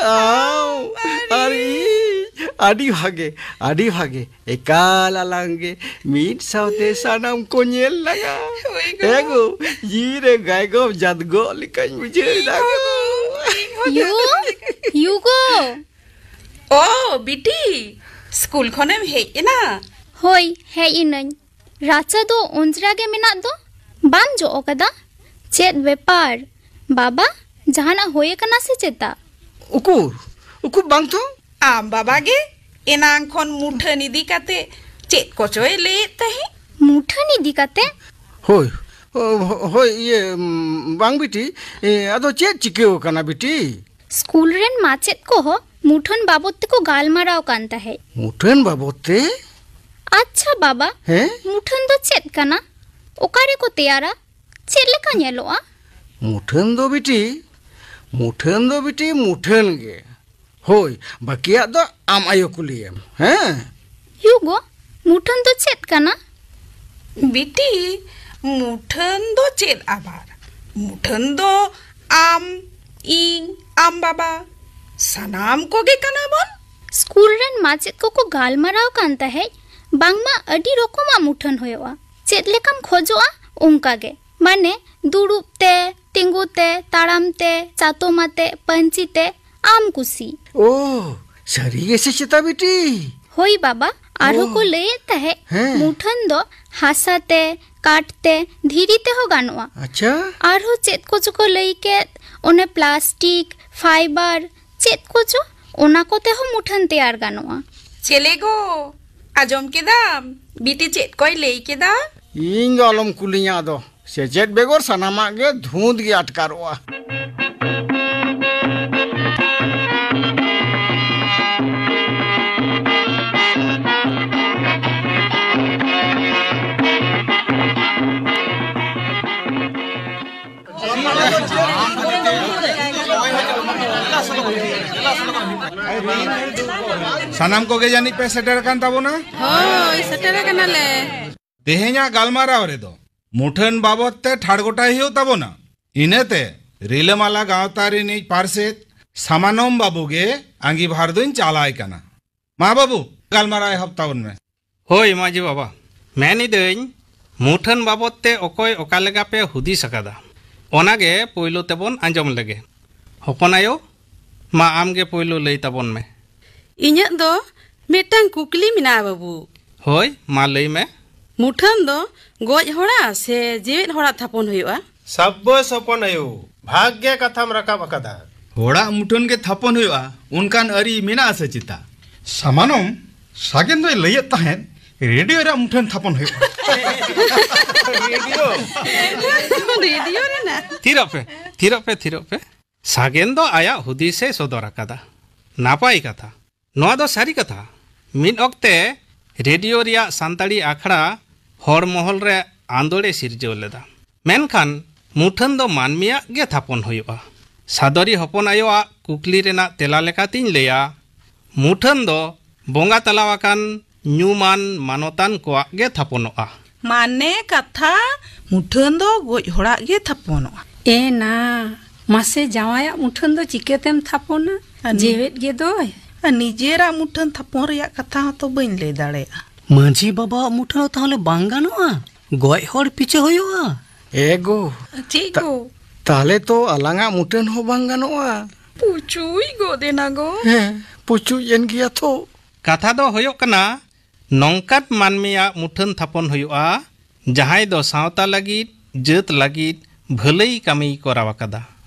ᱟᱢ᱾ ᱟᱨ ᱟᱨ ᱤᱧ᱾ ᱤᱧ᱾ ᱟᱹᱰᱤ ᱵᱷᱟᱜᱮ, ᱟᱹᱰᱤ ᱵᱷᱟᱜᱮ᱾ ᱮᱠᱟᱞ ᱟᱞᱟᱝ ᱜᱮ ᱢᱤᱫ ᱥᱟᱶᱛᱮ ᱥᱟᱱᱟᱢ ᱠᱚ ᱧᱮᱞ ᱞᱟᱝᱟ᱾ ᱦᱳᱭ ᱜᱚ᱾ ᱮ ᱜᱚ, ᱡᱤᱣᱤ ᱨᱮ ᱜᱟᱭᱜᱚ ᱡᱟᱫᱜᱚ ᱞᱮᱠᱟᱧ ᱵᱩᱡᱷᱟᱹᱣ ᱮᱫᱟ᱾ ᱤᱧ ᱦᱚᱸ ᱜᱚ, ᱤᱧ ᱦᱚᱸ ᱭᱩ, ᱡᱟᱫᱜᱚ ᱞᱮᱠᱟ᱾ ᱭᱩ ᱜᱚ᱾ ᱳ, ᱵᱤᱴᱤ, ᱥᱠᱩᱞ ᱠᱷᱚᱱᱮᱢ ᱦᱮᱡ ᱮᱱᱟ? ᱦᱳᱭ, ᱦᱮᱡ ᱮᱱᱟᱹᱧ᱾ ᱨᱟᱪᱟ ᱫᱚ ᱚᱸᱡᱽᱨᱟ ᱜᱮ ᱢᱮᱱᱟᱜ ᱫᱚ, ᱵᱟᱢ ᱡᱚᱜ ᱟᱠᱟᱫᱟ? ᱪᱮᱫ ᱵᱮᱯᱟᱨ? ᱵᱟᱵᱟ, ᱡᱟᱦᱟᱱᱟᱜ ᱦᱩᱭ ᱟᱠᱟᱱᱟ ᱥᱮ ᱪᱮᱛᱟ? ᱩᱠᱩᱨ? ᱩᱠᱩᱨ ᱵᱟᱝ ᱛᱚ᱾ ᱟᱢ ᱵᱟᱵᱟ ᱜᱮ ᱮᱱᱟᱝ ᱠᱷᱚᱱ ᱢᱩᱴᱷᱟᱹᱱ ᱤᱫᱤ ᱠᱟᱛᱮ ᱪᱮᱫ ᱠᱚᱪᱚᱭ ᱞᱟᱹᱭᱮᱫ ᱛᱟᱦᱮᱸᱫ᱾ ᱢᱩᱴᱷᱟᱹᱱ ᱤᱫᱤ ᱠᱟᱛᱮ? ᱦᱳᱭ, ᱦᱳᱭ, ᱤᱭᱟᱹ, ᱵᱟᱝ ᱵᱤᱴᱤ, ᱟᱫᱚ ᱪᱮᱫ ᱪᱤᱠᱟᱹᱣ ᱟᱠᱟᱱᱟ ᱵᱤᱴᱤ? ᱥᱠᱩᱞ ᱨᱮᱱ ᱢᱟᱪᱮᱫ ᱠᱚᱦᱚᱸ ᱢᱩᱴᱷᱟᱹᱱ ᱵᱟᱵᱚᱫ ᱛᱮᱠᱚ ᱜᱟᱞᱢᱟᱨᱟᱣ ᱠᱟᱱ ᱛᱟᱦᱮᱸᱫ᱾ ᱢᱩᱴᱷᱟᱹᱱ ᱵᱟᱵᱚᱫ ᱛᱮ? ᱟᱪᱪᱷᱟ ᱵᱟᱵᱟ, ᱦᱮᱸ? ᱢᱩᱴᱷᱟᱹᱱ ᱫᱚ ᱪᱮᱫ ᱠᱟᱱᱟ? ᱚᱠᱟ ᱨᱮᱠᱚ ᱛᱮᱭᱟᱨᱟ? ᱪᱮᱫ ᱞᱮᱠᱟ ᱧᱮᱞᱚᱜᱼᱟ? ᱢᱩᱴᱷᱟᱹᱱ ᱫᱚ ᱵᱤᱴᱤ, ᱢᱩᱴᱷᱟᱹᱱ ᱫᱚ ᱵᱤᱴᱤ ᱢᱩᱴᱷᱟᱹᱱ ᱜᱮ᱾ ᱦᱳᱭ, ᱵᱟᱹᱠᱤᱭᱟᱜ ᱫᱚ ᱟᱢ ᱟᱭᱳ ᱠᱩᱞᱤᱭᱮᱢ, ᱦᱮᱸ? ᱭᱩ ᱜᱚ, ᱢᱩᱴᱷᱟᱹᱱ ᱫᱚ ᱪᱮᱫ ᱠᱟᱱᱟ? ᱵᱤᱴᱤ, ᱢᱩᱴᱷᱟᱹᱱ ᱫᱚ ᱪᱮᱫ ᱟᱵᱟᱨ? ᱢᱩᱴᱷᱟᱹᱱ ᱫᱚ ᱟᱢ, ᱤᱧ, ᱟᱢ ᱵᱟᱵᱟ, ᱥᱟᱱᱟᱢ ᱠᱚᱜᱮ ᱠᱟᱱᱟ ᱵᱚᱱ᱾ ᱥᱠᱩᱞ ᱨᱮᱱ ᱢᱟᱪᱮᱫ ᱠᱚᱠᱚ ᱜᱟᱞᱢᱟᱨᱟᱣ ᱠᱟᱱ ᱛᱟᱦᱮᱸᱫ, ᱵᱟᱝᱢᱟ ᱟᱹᱰᱤ ᱨᱚᱠᱚᱢᱟᱜ ᱢᱩᱴᱷᱟᱹᱱ ᱦᱩᱭᱩᱜᱼᱟ, ᱪᱮᱫ ᱞᱮᱠᱟᱢ ᱠᱷᱚᱡᱚᱜᱼᱟ ᱚᱱᱠᱟ ᱜᱮ, ᱢᱟᱱᱮ ᱫᱩᱲᱩᱵ ᱛᱮ, ᱛᱤᱸᱜᱩ ᱛᱮ, ᱛᱟᱲᱟᱢ ᱛᱮ, ᱪᱟᱛᱚᱢ ᱟᱛᱮ, ᱯᱟᱹᱧᱪᱤ ᱛᱮ, ᱟᱢ ᱠᱩᱥᱤ᱾ ᱳ, ᱥᱟᱹᱨᱤ ᱜᱮ ᱥᱮ ᱪᱮᱛᱟ ᱵᱤᱴᱤ? ᱦᱳᱭ ᱵᱟᱵᱟ, ᱟᱨᱦᱚᱸ ᱳ᱾ ᱠᱚ ᱞᱟᱹᱭᱮᱫ ᱛᱟᱦᱮᱸᱫ, ᱦᱮᱸ᱾ ᱢᱩᱴᱷᱟᱹᱱ ᱫᱚ ᱦᱟᱥᱟ ᱛᱮ, ᱠᱟᱴ ᱛᱮ, ᱫᱷᱤᱨᱤ ᱛᱮᱦᱚᱸ ᱜᱟᱱᱚᱜᱼᱟ᱾ ᱟᱪᱪᱷᱟ᱾ ᱟᱨᱦᱚᱸ ᱪᱮᱫ ᱠᱚᱪᱚ ᱠᱚ ᱞᱟᱹᱭ ᱠᱮᱫ, ᱚᱱᱮ ᱯᱞᱟᱥᱴᱤᱠ, ᱯᱷᱟᱭᱵᱟᱨ, ᱪᱮᱫ ᱠᱚᱪᱚ, ᱚᱱᱟ ᱠᱚᱛᱮ ᱦᱚᱸ ᱢᱩᱴᱷᱟᱹᱱ ᱛᱮᱭᱟᱨ ᱜᱟᱱᱚᱜᱼᱟ᱾ ᱪᱮᱞᱮ ᱜᱚ, ᱟᱸᱡᱚᱢ ᱠᱮᱫᱟᱢ? ᱵᱤᱴᱤ ᱪᱮᱫ ᱠᱚᱭ ᱞᱟᱹᱭ ᱠᱮᱫᱟ? ᱤᱧ ᱫᱚ ᱟᱞᱚᱢ ᱠᱩᱞᱤᱧᱟ ᱟᱫᱚ᱾ ᱥᱮᱪᱮᱫ ᱵᱮᱜᱚᱨ ᱥᱟᱱᱟᱢᱟᱜ ᱜᱮ ᱫᱷᱩᱸᱛ ᱜᱮ ᱟᱴᱠᱟᱨᱚᱜᱼᱟ᱾ ᱥᱟᱱᱟᱢ ᱠᱚᱜᱮ ᱡᱟᱹᱱᱤᱡ ᱯᱮ ᱥᱮᱴᱮᱨ ᱟᱠᱟᱱ ᱛᱟᱵᱚᱱᱟ? ᱦᱳᱭ, ᱥᱮᱴᱮᱨ ᱟᱠᱟᱱᱟᱞᱮ᱾ ᱛᱮᱦᱮᱧᱟᱜ ᱜᱟᱞᱢᱟᱨᱟᱣ ᱨᱮᱫᱚ ᱢᱩᱴᱷᱟᱹᱱ ᱵᱟᱵᱚᱫ ᱛᱮ ᱴᱷᱟᱲ ᱜᱚᱴᱟᱭ ᱦᱩᱭᱩᱜ ᱛᱟᱵᱚᱱᱟ᱾ ᱤᱱᱟᱹᱛᱮ ᱨᱤᱞᱟᱹᱢᱟᱞᱟ ᱜᱟᱶᱛᱟ ᱨᱤᱱᱤᱡ ᱯᱟᱨᱥᱮᱛ ᱥᱟᱢᱟᱱᱚᱢ ᱵᱟᱹᱵᱩ ᱜᱮ ᱟᱸᱜᱤᱵᱷᱟᱨ ᱫᱚᱧ ᱪᱟᱞᱟᱭ ᱠᱟᱱᱟ᱾ ᱢᱟ ᱵᱟᱹᱵᱩ, ᱜᱟᱞᱢᱟᱨᱟᱣ ᱮᱦᱚᱵ ᱛᱟᱵᱚᱱ ᱢᱮ᱾ ᱦᱳᱭ ᱢᱟᱹᱡᱷᱤ ᱵᱟᱵᱟ, ᱢᱮᱱ ᱤᱫᱟᱹᱧ, ᱢᱩᱴᱷᱟᱹᱱ ᱵᱟᱵᱚᱫ ᱛᱮ ᱚᱠᱚᱭ ᱚᱠᱟ ᱞᱮᱠᱟ ᱯᱮ ᱦᱩᱫᱤᱥ ᱟᱠᱟᱫᱟ, ᱚᱱᱟᱜᱮ ᱯᱳᱭᱞᱳ ᱛᱮᱵᱚᱱ ᱟᱸᱡᱚᱢ ᱞᱮᱜᱮ᱾ ᱦᱚᱯᱚᱱ ᱟᱭᱳ, ᱢᱟ ᱟᱢᱜᱮ ᱯᱳᱭᱞᱳ ᱞᱟᱹᱭ ᱛᱟᱵᱚᱱ ᱢᱮ᱾ ᱤᱧᱟᱹᱜ ᱫᱚ ᱢᱤᱫᱴᱟᱝ ᱠᱩᱠᱞᱤ ᱢᱮᱱᱟᱜᱼᱟ ᱵᱟᱹᱵᱩ᱾ ᱦᱳᱭ, ᱢᱟ ᱞᱟᱹᱭ ᱢᱮ᱾ ᱢᱩᱴᱷᱟᱹᱱ ᱫᱚ ᱜᱚᱡ ᱦᱚᱲᱟᱜ ᱥᱮ ᱡᱮᱣᱮᱫ ᱦᱚᱲᱟᱜ ᱛᱷᱟᱯᱚᱱ ᱦᱩᱭᱩᱜᱼᱟ? ᱥᱟᱵᱵᱟᱥ ᱦᱚᱯᱚᱱ ᱟᱭᱳ, ᱵᱷᱟᱜᱽ ᱜᱮ ᱠᱟᱛᱷᱟᱢ ᱨᱟᱠᱟᱵ ᱟᱠᱟᱫᱟ᱾ ᱦᱚᱲᱟᱜ ᱢᱩᱴᱷᱟᱹᱱ ᱜᱮ ᱛᱷᱟᱯᱚᱱ ᱦᱩᱭᱩᱜᱼᱟ, ᱚᱱᱠᱟᱱ ᱟᱹᱨᱤ ᱢᱮᱱᱟᱜᱼᱟ ᱥᱮ ᱪᱮᱛᱟ? ᱥᱟᱢᱟᱱᱚᱢ, ᱥᱟᱜᱮᱱ ᱫᱚᱭ ᱞᱟᱹᱭᱮᱫ ᱛᱟᱦᱮᱸᱫ ᱨᱮᱰᱤᱭᱳ ᱨᱮᱭᱟᱜ ᱢᱩᱴᱷᱟᱹᱱ ᱛᱷᱟᱯᱚᱱ ᱦᱩᱭᱩᱜᱼᱟ᱾ ᱨᱮᱰᱤᱭᱳ ᱨᱮᱱᱟᱜ᱾ ᱛᱷᱤᱨᱚᱜ ᱯᱮ, ᱛᱷᱤᱨᱚᱜ ᱯᱮ, ᱛᱷᱤᱨᱚᱜ ᱯᱮ᱾ ᱥᱟᱜᱮᱱ ᱫᱚ ᱟᱭᱟᱜ ᱦᱩᱫᱤᱥᱮ ᱥᱚᱫᱚᱨ ᱟᱠᱟᱫᱟ᱾ ᱱᱟᱯᱟᱭ ᱠᱟᱛᱷᱟ᱾ ᱱᱚᱣᱟ ᱫᱚ ᱥᱟᱹᱨᱤ ᱠᱟᱛᱷᱟ᱾ ᱢᱤᱫ ᱚᱠᱛᱮ ᱨᱮᱰᱤᱭᱳ ᱨᱮᱭᱟᱜ ᱥᱟᱱᱛᱟᱲᱤ ᱟᱠᱷᱲᱟ ᱦᱚᱲ ᱢᱚᱦᱚᱞ ᱨᱮ ᱟᱸᱫᱳᱲᱮ ᱥᱤᱨᱡᱟᱹᱣ ᱞᱮᱫᱟ᱾ ᱢᱮᱱᱠᱷᱟᱱ ᱢᱩᱴᱷᱟᱹᱱ ᱫᱚ ᱢᱟᱹᱱᱢᱤᱭᱟᱜ ᱜᱮ ᱛᱷᱟᱯᱚᱱ ᱦᱩᱭᱩᱜᱼᱟ᱾ ᱥᱟᱫᱚᱨᱤ ᱦᱚᱯᱚᱱ ᱟᱭᱳᱣᱟᱜ ᱠᱩᱠᱞᱤ ᱨᱮᱱᱟᱜ ᱛᱮᱞᱟ ᱞᱮᱠᱟᱛᱤᱧ ᱞᱟᱹᱭᱟ, ᱢᱩᱴᱷᱟᱹᱱ ᱫᱚ ᱵᱚᱸᱜᱟ ᱛᱟᱞᱟᱣᱟᱠᱟᱱ ᱧᱩᱢᱟᱱ ᱢᱟᱱᱚᱛᱟᱱ ᱠᱚᱣᱟᱜ ᱜᱮ ᱛᱷᱟᱯᱚᱱᱚᱜᱼᱟ᱾ ᱢᱟᱱᱮ ᱠᱟᱛᱷᱟ, ᱢᱩᱴᱷᱟᱹᱱ ᱫᱚ ᱜᱚᱡ ᱦᱚᱲᱟᱜ ᱜᱮ ᱛᱷᱟᱯᱚᱱᱚᱜᱼᱟ᱾ ᱮ ᱱᱟ, ᱢᱟᱥᱮ ᱡᱟᱶᱟᱭᱟᱜ ᱢᱩᱴᱷᱟᱹᱱ ᱫᱚ ᱪᱤᱠᱟᱹᱛᱮᱢ ᱛᱷᱟᱯᱚᱱᱟ? ᱟᱨ ᱱᱤ- ᱡᱮᱣᱮᱫ ᱜᱮᱫᱚᱭ᱾ ᱟᱨ ᱱᱤᱡᱮᱨᱟᱜ ᱢᱩᱴᱷᱟᱹᱱ ᱛᱷᱟᱯᱚᱱ ᱨᱮᱭᱟᱜ ᱠᱟᱛᱷᱟ ᱦᱚᱸᱛᱚ ᱵᱟᱹᱧ ᱞᱟᱹᱭ ᱫᱟᱲᱮᱭᱟᱜᱼᱟ᱾ ᱢᱟᱹᱡᱷᱤ ᱵᱟᱵᱟᱣᱟᱜ ᱢᱩᱴᱷᱟᱹᱱ ᱦᱚᱸ ᱛᱟᱦᱚᱞᱮ ᱵᱟᱝ ᱜᱟᱱᱚᱜᱼᱟ? ᱜᱚᱡ ᱦᱚᱲ ᱯᱤᱪᱷᱟᱹ ᱦᱩᱭᱩᱜᱼᱟ? ᱮ ᱜᱳ, ᱪᱮᱫ ᱛᱟ- ᱜᱳ? ᱛᱟᱦᱞᱮ ᱛᱚ ᱟᱞᱟᱝᱟᱜ ᱢᱩᱴᱷᱟᱹᱱ ᱦᱚᱸ ᱵᱟᱝ ᱜᱟᱱᱚᱜᱼᱟ᱾ ᱯᱩᱪᱩᱡ ᱜᱚᱫ ᱮᱱᱟ ᱜᱳ᱾ ᱦᱮᱸ, ᱯᱩᱪᱩᱡ ᱮᱱ ᱜᱮᱭᱟ ᱛᱚ᱾ ᱠᱟᱛᱷᱟ ᱫᱚ ᱦᱩᱭᱩᱜ ᱠᱟᱱᱟ, ᱱᱚᱝᱠᱟᱱ ᱢᱟᱹᱱᱢᱤᱭᱟᱜ ᱢᱩᱴᱷᱟᱹᱱ ᱛᱷᱟᱯᱚᱱ ᱦᱩᱭᱩᱜᱼᱟ, ᱡᱟᱦᱟᱸᱭ ᱫᱚ ᱥᱟᱶᱛᱟ ᱞᱟᱹᱜᱤᱫ, ᱡᱟᱹᱛ ᱞᱟᱹᱜᱤᱫ ᱵᱷᱟᱹᱞᱟᱹᱭ ᱠᱟᱹᱢᱤᱭ ᱠᱚᱨᱟᱣ ᱟᱠᱟᱫᱟ᱾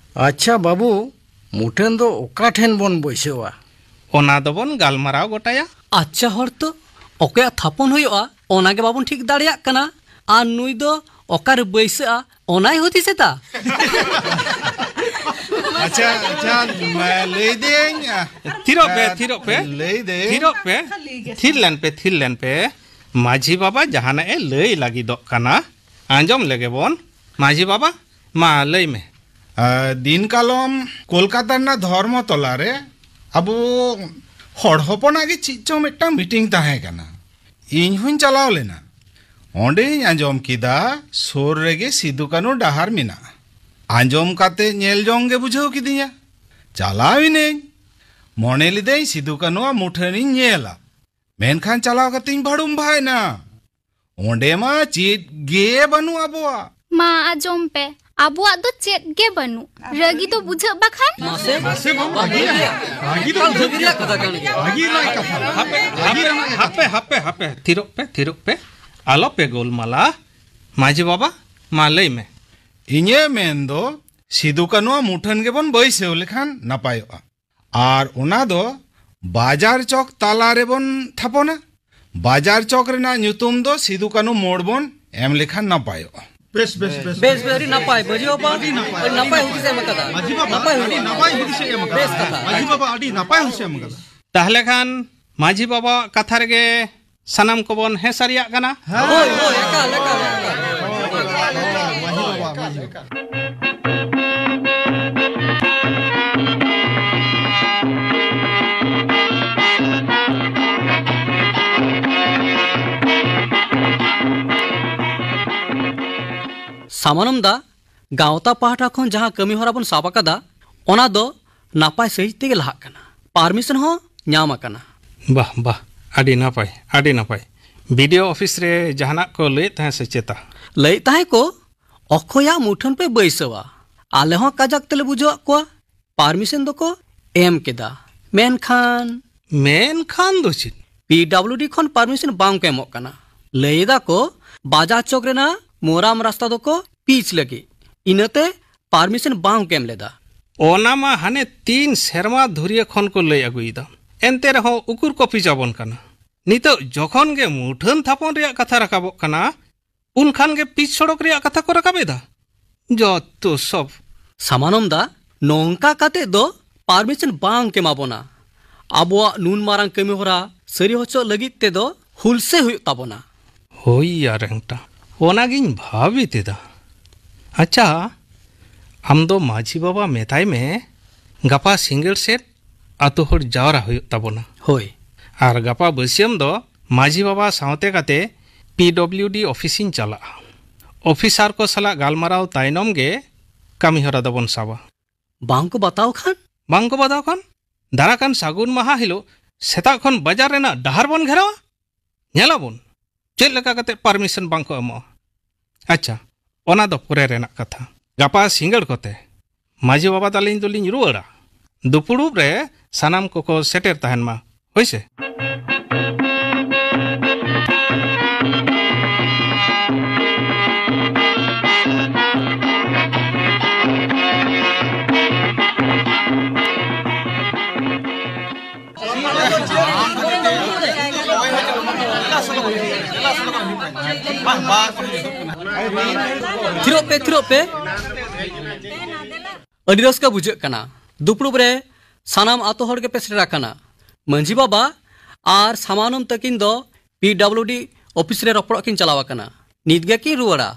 ᱟᱪᱪᱷᱟ ᱵᱟᱹᱵᱩ, ᱢᱩᱴᱷᱟᱹᱱ ᱫᱚ ᱚᱠᱟ ᱴᱷᱮᱱ ᱵᱚᱱ ᱵᱟᱹᱭᱥᱟᱹᱣᱟ? ᱚᱱᱟ ᱫᱚᱵᱚᱱ ᱜᱟᱞᱢᱟᱨᱟᱣ ᱜᱚᱴᱟᱭᱟ᱾ ᱟᱪᱪᱷᱟ ᱦᱚᱲ ᱛᱚ, ᱚᱠᱚᱭᱟᱜ ᱛᱷᱟᱯᱚᱱ ᱦᱩᱭᱩᱜᱼᱟ, ᱚᱱᱟ ᱜᱮ ᱵᱟᱵᱚᱱ ᱴᱷᱤᱠ ᱫᱟᱲᱮᱭᱟᱜ ᱠᱟᱱᱟ᱾ ᱟᱨ ᱱᱩᱭ ᱫᱚ ᱚᱠᱟᱨᱮ ᱵᱟᱹᱭᱥᱟᱹᱜᱼᱟ, ᱚᱱᱟᱭ ᱦᱩᱫᱤᱥ ᱮᱫᱟ᱾ ᱟᱪᱪᱷᱟ, ᱟᱪᱪᱷᱟ, ᱢᱟ ᱞᱟᱹᱭ ᱫᱟᱹᱧ, ᱟ, ᱛᱷᱤᱨᱚᱜ ᱯᱮ, ᱟ, ᱛᱷᱤᱨᱚᱜ ᱯᱮ᱾ ᱞᱟᱹᱭ ᱫᱟᱹᱧ᱾ ᱛᱷᱤᱨᱚᱜ ᱯᱮ᱾ ᱛᱷᱤᱨ ᱞᱮᱱ ᱯᱮ, ᱛᱷᱤᱨ ᱞᱮᱱ ᱯᱮ᱾ ᱢᱟᱹᱡᱷᱤ ᱵᱟᱵᱟ ᱡᱟᱦᱟᱱᱟᱜ ᱮ ᱞᱟᱹᱭ ᱞᱟᱹᱜᱤᱫᱚᱜ ᱠᱟᱱᱟ, ᱟᱸᱡᱚᱢ ᱞᱮᱜᱮ ᱵᱚᱱ᱾ ᱢᱟᱹᱡᱷᱤ ᱵᱟᱵᱟ, ᱢᱟ ᱞᱟᱹᱭ ᱢᱮ᱾ ᱟ, ᱫᱤᱱ ᱠᱟᱞᱚᱢ ᱠᱳᱞᱠᱟᱛᱟ ᱨᱮᱱᱟᱜ ᱫᱷᱚᱨᱢᱚᱛᱚᱞᱟ ᱨᱮ ᱟᱵᱚ ᱦᱚᱲ ᱦᱚᱯᱚᱱᱟᱜ ᱜᱮ ᱪᱮᱫ ᱪᱚᱝ ᱢᱤᱫᱴᱟᱝ ᱢᱤᱴᱤᱝ ᱛᱟᱦᱮᱸ ᱠᱟᱱᱟ᱾ ᱤᱧ ᱦᱚᱸᱧ ᱪᱟᱞᱟᱣ ᱞᱮᱱᱟ᱾ ᱚᱸᱰᱮᱧ ᱟᱸᱡᱚᱢ ᱠᱮᱫᱟ ᱥᱩᱨ ᱨᱮᱜᱮ ᱥᱤᱫᱩ ᱠᱟᱹᱱᱩ ᱰᱟᱦᱟᱨ ᱢᱮᱱᱟᱜᱼᱟ᱾ ᱟᱸᱡᱚᱢ ᱠᱟᱛᱮ ᱧᱮᱞ ᱡᱚᱝ ᱜᱮ ᱵᱩᱡᱷᱟᱹᱣ ᱠᱤᱫᱤᱧᱟ᱾ ᱪᱟᱞᱟᱣ ᱮᱱᱟᱹᱧ᱾ ᱢᱚᱱᱮ ᱞᱤᱫᱟᱹᱧ ᱥᱤᱫᱩ ᱠᱟᱹᱱᱩᱣᱟᱜ ᱢᱩᱴᱷᱟᱹᱱᱤᱧ ᱧᱮᱞᱟ᱾ ᱢᱮᱱᱠᱷᱟᱱ ᱪᱟᱞᱟᱣ ᱠᱟᱛᱮᱧ ᱵᱷᱟᱹᱲᱩᱢ ᱵᱷᱟᱜ ᱮᱱᱟ᱾ ᱚᱸᱰᱮ ᱢᱟ ᱪᱮᱫ ᱜᱮ ᱵᱟᱹᱱᱩᱜ ᱟᱵᱚᱣᱟᱜ᱾ ᱢᱟ ᱟᱸᱡᱚᱢ ᱯᱮ, ᱟᱵᱚᱣᱟᱜ ᱫᱚ ᱪᱮᱫ ᱜᱮ ᱵᱟᱹᱱᱩᱜ᱾ ᱨᱟᱹᱜᱤ ᱫᱚ ᱵᱩᱡᱷᱟᱹᱜ ᱵᱟᱠᱷᱟᱱ᱾ ᱢᱟᱥᱮ, ᱢᱟᱥᱮ ᱵᱟᱹᱵᱩ, ᱵᱟᱹᱜᱤ ᱨᱮᱭᱟᱜ, ᱵᱟᱹᱜᱤ ᱫᱚ ᱵᱟᱹᱜᱤ ᱨᱮᱭᱟᱜ ᱠᱟᱛᱷᱟ ᱠᱟᱱ ᱜᱮᱭᱟ᱾ ᱵᱟᱹᱜᱤ ᱨᱮᱱᱟᱜ ᱠᱟᱛᱷᱟ᱾ ᱦᱟᱯᱮ, ᱦᱟᱯᱮ, ᱦᱟᱯᱮ, ᱦᱟᱯᱮ, ᱦᱟᱯᱮ, ᱛᱷᱤᱨᱚᱜ ᱯᱮ, ᱛᱷᱤᱨᱚᱜ ᱯᱮ, ᱟᱞᱚ ᱯᱮ ᱜᱳᱞᱢᱟᱞᱟ᱾ ᱢᱟᱹᱡᱷᱤ ᱵᱟᱵᱟ, ᱢᱟ ᱞᱟᱹᱭ ᱢᱮ᱾ ᱤᱧᱟᱹᱜ ᱢᱮᱱ ᱫᱚ, ᱥᱤᱫᱩ ᱠᱟᱹᱱᱩᱣᱟᱜ ᱢᱩᱴᱷᱟᱹᱱ ᱜᱮᱵᱚᱱ ᱵᱟᱹᱭᱥᱟᱹᱣ ᱞᱮᱠᱷᱟᱱ ᱱᱟᱯᱟᱭᱚᱜᱼᱟ᱾ ᱟᱨ ᱚᱱᱟ ᱫᱚ ᱵᱟᱡᱟᱨ ᱪᱚᱠ ᱛᱟᱞᱟ ᱨᱮᱵᱚᱱ ᱛᱷᱟᱯᱚᱱᱟ᱾ ᱵᱟᱡᱟᱨ ᱪᱚᱠ ᱨᱮᱱᱟᱜ ᱧᱩᱛᱩᱢ ᱫᱚ ᱥᱤᱫᱩ ᱠᱟᱹᱱᱩ ᱢᱳᱲ ᱵᱚᱱ ᱮᱢ ᱞᱮᱠᱷᱟᱱ ᱱᱟᱯᱟᱭᱚᱜᱼᱟ᱾ ᱵᱮᱥ, ᱵᱮᱥ, ᱵᱮᱥ᱾ ᱵᱮᱥ, ᱵᱮᱥ, ᱟᱹᱰᱤ ᱱᱟᱯᱟᱭ᱾ ᱢᱟᱹᱡᱷᱤ ᱵᱟᱵᱟ ᱟᱹᱰᱤ ᱱᱟᱯᱟᱭ᱾ ᱟᱹᱰᱤ ᱱᱟᱯᱟᱭ ᱦᱩᱫᱤᱥ ᱮ ᱮᱢ ᱟᱠᱟᱫᱟ᱾ ᱢᱟᱹᱡᱷᱤ ᱵᱟᱵᱟ ᱱᱟᱯᱟᱭ ᱟᱹᱰᱤ ᱦᱩᱫᱤᱥ᱾ ᱱᱟᱯᱟᱭ ᱦᱩᱫᱤᱥ ᱮ ᱮᱢ ᱟᱠᱟᱫᱟ᱾ ᱵᱮᱥ ᱠᱟᱛᱷᱟ᱾ ᱢᱟᱹᱡᱷᱤ ᱵᱟᱵᱟ ᱟᱹᱰᱤ ᱱᱟᱯᱟᱭ ᱦᱩᱫᱤᱥ ᱮ ᱮᱢ ᱟᱠᱟᱫᱟ᱾ ᱛᱟᱦᱞᱮ ᱠᱷᱟᱱ ᱢᱟᱹᱡᱷᱤ ᱵᱟᱵᱟᱣᱟᱜ ᱠᱟᱛᱷᱟ ᱨᱮᱜᱮ ᱥᱟᱱᱟᱢ ᱠᱚᱵᱚᱱ ᱦᱮᱸ ᱥᱟᱹᱨᱤᱭᱟᱜ ᱠᱟᱱᱟ᱾ ᱦᱳᱭ, ᱦᱳᱭ, ᱮᱠᱟᱞ, ᱮᱠᱟᱞ, ᱮᱠᱟᱞ᱾ ᱢᱟᱹᱡᱷᱤ ᱵᱟᱵᱟ, ᱢᱟᱹᱡᱷᱤ ᱵᱟᱵᱟ᱾ ᱥᱟᱢᱟᱱᱚᱢ ᱫᱟ, ᱜᱟᱶᱛᱟ ᱯᱟᱦᱴᱟ ᱠᱷᱚᱱ ᱡᱟᱦᱟᱸ ᱠᱟᱹᱢᱤ ᱦᱚᱨᱟ ᱵᱚᱱ ᱥᱟᱵ ᱟᱠᱟᱫᱟ, ᱚᱱᱟ ᱫᱚ ᱱᱟᱯᱟᱭ ᱥᱟᱺᱦᱤᱡ ᱛᱮᱜᱮ ᱞᱟᱦᱟᱜ ᱠᱟᱱᱟ᱾ ᱯᱟᱨᱢᱤᱥᱚᱱ ᱦᱚᱸ ᱧᱟᱢ ᱟᱠᱟᱱᱟ᱾ ᱵᱟᱦ, ᱵᱟᱦ, ᱟᱹᱰᱤ ᱱᱟᱯᱟᱭ, ᱟᱹᱰᱤ ᱱᱟᱯᱟᱭ᱾ ᱵᱤ ᱰᱤ ᱳ ᱚᱯᱷᱤᱥ ᱨᱮ ᱡᱟᱦᱟᱱᱟᱜ ᱠᱚ ᱞᱟᱹᱭᱮᱫ ᱛᱟᱦᱮᱸ ᱥᱮ ᱪᱮᱛᱟ? ᱞᱟᱹᱭᱮᱫ ᱛᱟᱦᱮᱸ ᱠᱚ, ᱚᱠᱚᱭᱟᱜ ᱢᱩᱴᱷᱟᱹᱱ ᱯᱮ ᱵᱟᱹᱭᱥᱟᱹᱣᱟ? ᱟᱞᱮ ᱦᱚᱸ ᱠᱟᱡᱟᱠ ᱛᱮᱞᱮ ᱵᱩᱡᱷᱟᱹᱣᱟᱫ ᱠᱚᱣᱟ᱾ ᱯᱟᱨᱢᱤᱥᱚᱱ ᱫᱚᱠᱚ ᱮᱢ ᱠᱮᱫᱟ, ᱢᱮᱱᱠᱷᱟᱱ ᱢᱮᱱᱠᱷᱟᱱ ᱫᱚ ᱪᱮᱫ? ᱯᱤ ᱰᱟᱵᱞᱤᱭᱩ ᱰᱤ ᱠᱷᱚᱱ ᱯᱟᱨᱢᱤᱥᱚᱱ ᱵᱟᱝ ᱠᱚ ᱮᱢᱚᱜ ᱠᱟᱱᱟ᱾ ᱞᱟᱹᱭ ᱮᱫᱟ ᱠᱚ, ᱵᱟᱡᱟᱨ ᱪᱚᱠ ᱨᱮᱱᱟᱜ ᱢᱳᱨᱟᱢ ᱨᱟᱥᱛᱟ ᱫᱚᱠᱚ ᱯᱤᱪ ᱞᱟᱹᱜᱤᱫ, ᱤᱱᱟᱹᱛᱮ ᱯᱟᱨᱢᱤᱥᱚᱱ ᱵᱟᱝ ᱠᱚ ᱮᱢ ᱞᱮᱫᱟ᱾ ᱚᱱᱟ ᱢᱟ ᱦᱟᱱᱮ ᱛᱤᱱ ᱥᱮᱨᱢᱟ ᱫᱷᱩᱨᱤᱭᱟᱹ ᱠᱷᱚᱱ ᱠᱚ ᱞᱟᱹᱭ ᱟᱹᱜᱩᱭᱮᱫᱟ, ᱮᱱᱛᱮ ᱨᱮᱦᱚᱸ ᱩᱠᱩᱨ ᱠᱚ ᱯᱤᱪ ᱟᱵᱚᱱ ᱠᱟᱱᱟ? ᱱᱤᱛᱚᱜ ᱡᱚᱠᱷᱚᱱ ᱜᱮ ᱢᱩᱴᱷᱟᱹᱱ ᱛᱷᱟᱯᱚᱱ ᱨᱮᱭᱟᱜ ᱠᱟᱛᱷᱟ ᱨᱟᱠᱟᱵᱚᱜ ᱠᱟᱱᱟ, ᱩᱱᱠᱷᱟᱱ ᱜᱮ ᱯᱤᱪ ᱥᱚᱲᱚᱠ ᱨᱮᱭᱟᱜ ᱠᱟᱛᱷᱟ ᱠᱚ ᱨᱟᱠᱟᱵ ᱮᱫᱟ᱾ ᱡᱚᱛᱚ ᱥᱚᱵ᱾ ᱥᱟᱢᱟᱱᱚᱢ ᱫᱟ, ᱱᱚᱝᱠᱟ ᱠᱟᱛᱮ ᱫᱚ ᱯᱟᱨᱢᱤᱥᱚᱱ ᱵᱟᱝ ᱠᱚ ᱮᱢᱟ ᱵᱚᱱᱟ᱾ ᱟᱵᱚᱣᱟᱜ ᱱᱩᱱ ᱢᱟᱨᱟᱝ ᱠᱟᱹᱢᱤ ᱦᱚᱨᱟ ᱥᱟᱹᱨᱤ ᱦᱚᱪᱚ ᱞᱟᱹᱜᱤᱫ ᱛᱮᱫᱚ ᱦᱩᱞᱥᱟᱹᱭ ᱦᱩᱭᱩᱜ ᱛᱟᱵᱚᱱᱟ᱾ ᱦᱳᱭ ᱭᱟ ᱨᱮᱝᱴᱟ, ᱚᱱᱟᱜᱤᱧ ᱵᱷᱟᱵᱤᱛ ᱮᱫᱟ᱾ ᱟᱪᱪᱷᱟ, ᱟᱢ ᱫᱚ ᱢᱟᱹᱡᱷᱤ ᱵᱟᱵᱟ ᱢᱮᱛᱟᱭ ᱢᱮ, ᱜᱟᱯᱟ ᱥᱤᱸᱜᱟᱹᱲ ᱥᱮᱫ ᱟᱛᱳ ᱦᱚᱲ ᱡᱟᱣᱨᱟ ᱦᱩᱭᱩᱜ ᱛᱟᱵᱚᱱᱟ᱾ ᱦᱳᱭ᱾ ᱟᱨ ᱜᱟᱯᱟ ᱵᱟᱹᱥᱭᱟᱹᱢ ᱫᱚ ᱢᱟᱹᱡᱷᱤ ᱵᱟᱵᱟ ᱥᱟᱶᱛᱮ ᱠᱟᱛᱮ ᱯᱤ ᱰᱚᱵᱞᱤᱭᱩ ᱰᱤ ᱚᱯᱷᱤᱥ ᱤᱧ ᱪᱟᱞᱟᱜᱼᱟ᱾ ᱚᱯᱷᱤᱥᱟᱨ ᱠᱚ ᱥᱟᱞᱟᱜ ᱜᱟᱞᱢᱟᱨᱟᱣ ᱛᱟᱭᱱᱚᱢ ᱜᱮ ᱠᱟᱹᱢᱤ ᱦᱚᱨᱟ ᱫᱚᱵᱚᱱ ᱥᱟᱵᱟ᱾ ᱵᱟᱝ ᱠᱚ ᱵᱟᱛᱟᱣ ᱠᱷᱟᱱ? ᱵᱟᱝ ᱠᱚ ᱵᱟᱛᱟᱣ ᱠᱷᱟᱱ? ᱫᱟᱨᱟ ᱠᱟᱱ ᱥᱟᱹᱜᱩᱱ ᱢᱟᱦᱟ ᱦᱤᱞᱳᱜ ᱥᱮᱛᱟᱜ ᱠᱷᱚᱱ ᱵᱟᱡᱟᱨ ᱨᱮᱱᱟᱜ ᱰᱟᱦᱟᱨ ᱵᱚᱱ ᱜᱷᱮᱨᱟᱣᱟ᱾ ᱧᱮᱞᱟᱵᱚᱱ ᱪᱮᱫ ᱞᱮᱠᱟ ᱠᱟᱛᱮ ᱯᱟᱨᱢᱤᱥᱚᱱ ᱵᱟᱝ ᱠᱚ ᱮᱢᱚᱜᱼᱟ᱾ ᱟᱪᱪᱷᱟ, ᱚᱱᱟ ᱫᱚ ᱯᱚᱨᱮ ᱨᱮᱱᱟᱜ ᱠᱟᱛᱷᱟ᱾ ᱜᱟᱯᱟ ᱥᱤᱸᱜᱟᱹᱲ ᱠᱚᱛᱮ ᱢᱟᱹᱡᱷᱤ ᱵᱟᱵᱟ ᱛᱟᱹᱞᱤᱧ ᱫᱚᱞᱤᱧ ᱨᱩᱣᱟᱹᱲᱟ᱾ ᱫᱩᱯᱩᱲᱩᱵ ᱨᱮ ᱥᱟᱱᱟᱢ ᱠᱚᱠᱚ ᱥᱮᱴᱮᱨ ᱛᱟᱦᱮᱱ ᱢᱟ᱾ ᱦᱳᱭ ᱥᱮ? ᱛᱷᱤᱨᱚᱜ ᱯᱮ, ᱛᱷᱤᱨᱚᱜ ᱯᱮ᱾ ᱟᱹᱰᱤ ᱨᱟᱹᱥᱠᱟᱹ ᱵᱩᱡᱷᱟᱹᱜ ᱠᱟᱱᱟ᱾ ᱫᱩᱯᱲᱩᱵ ᱨᱮ ᱥᱟᱱᱟᱢ ᱟᱛᱳ ᱦᱚᱲ ᱜᱮᱯᱮ ᱥᱮᱴᱮᱨ ᱟᱠᱟᱱᱟ᱾ ᱢᱟᱹᱡᱷᱤ ᱵᱟᱵᱟ ᱟᱨ ᱥᱟᱢᱟᱱᱚᱢ ᱛᱟᱹᱠᱤᱱ ᱫᱚ ᱯᱤ ᱰᱟᱵᱞᱤᱭᱩ ᱰᱤ ᱚᱯᱷᱤᱥ ᱨᱮ ᱨᱚᱯᱚᱲᱚᱜ ᱠᱤᱱ ᱪᱟᱞᱟᱣ ᱟᱠᱟᱱᱟ᱾ ᱱᱤᱛ ᱜᱮᱠᱤᱱ ᱨᱩᱣᱟᱹᱲᱟ᱾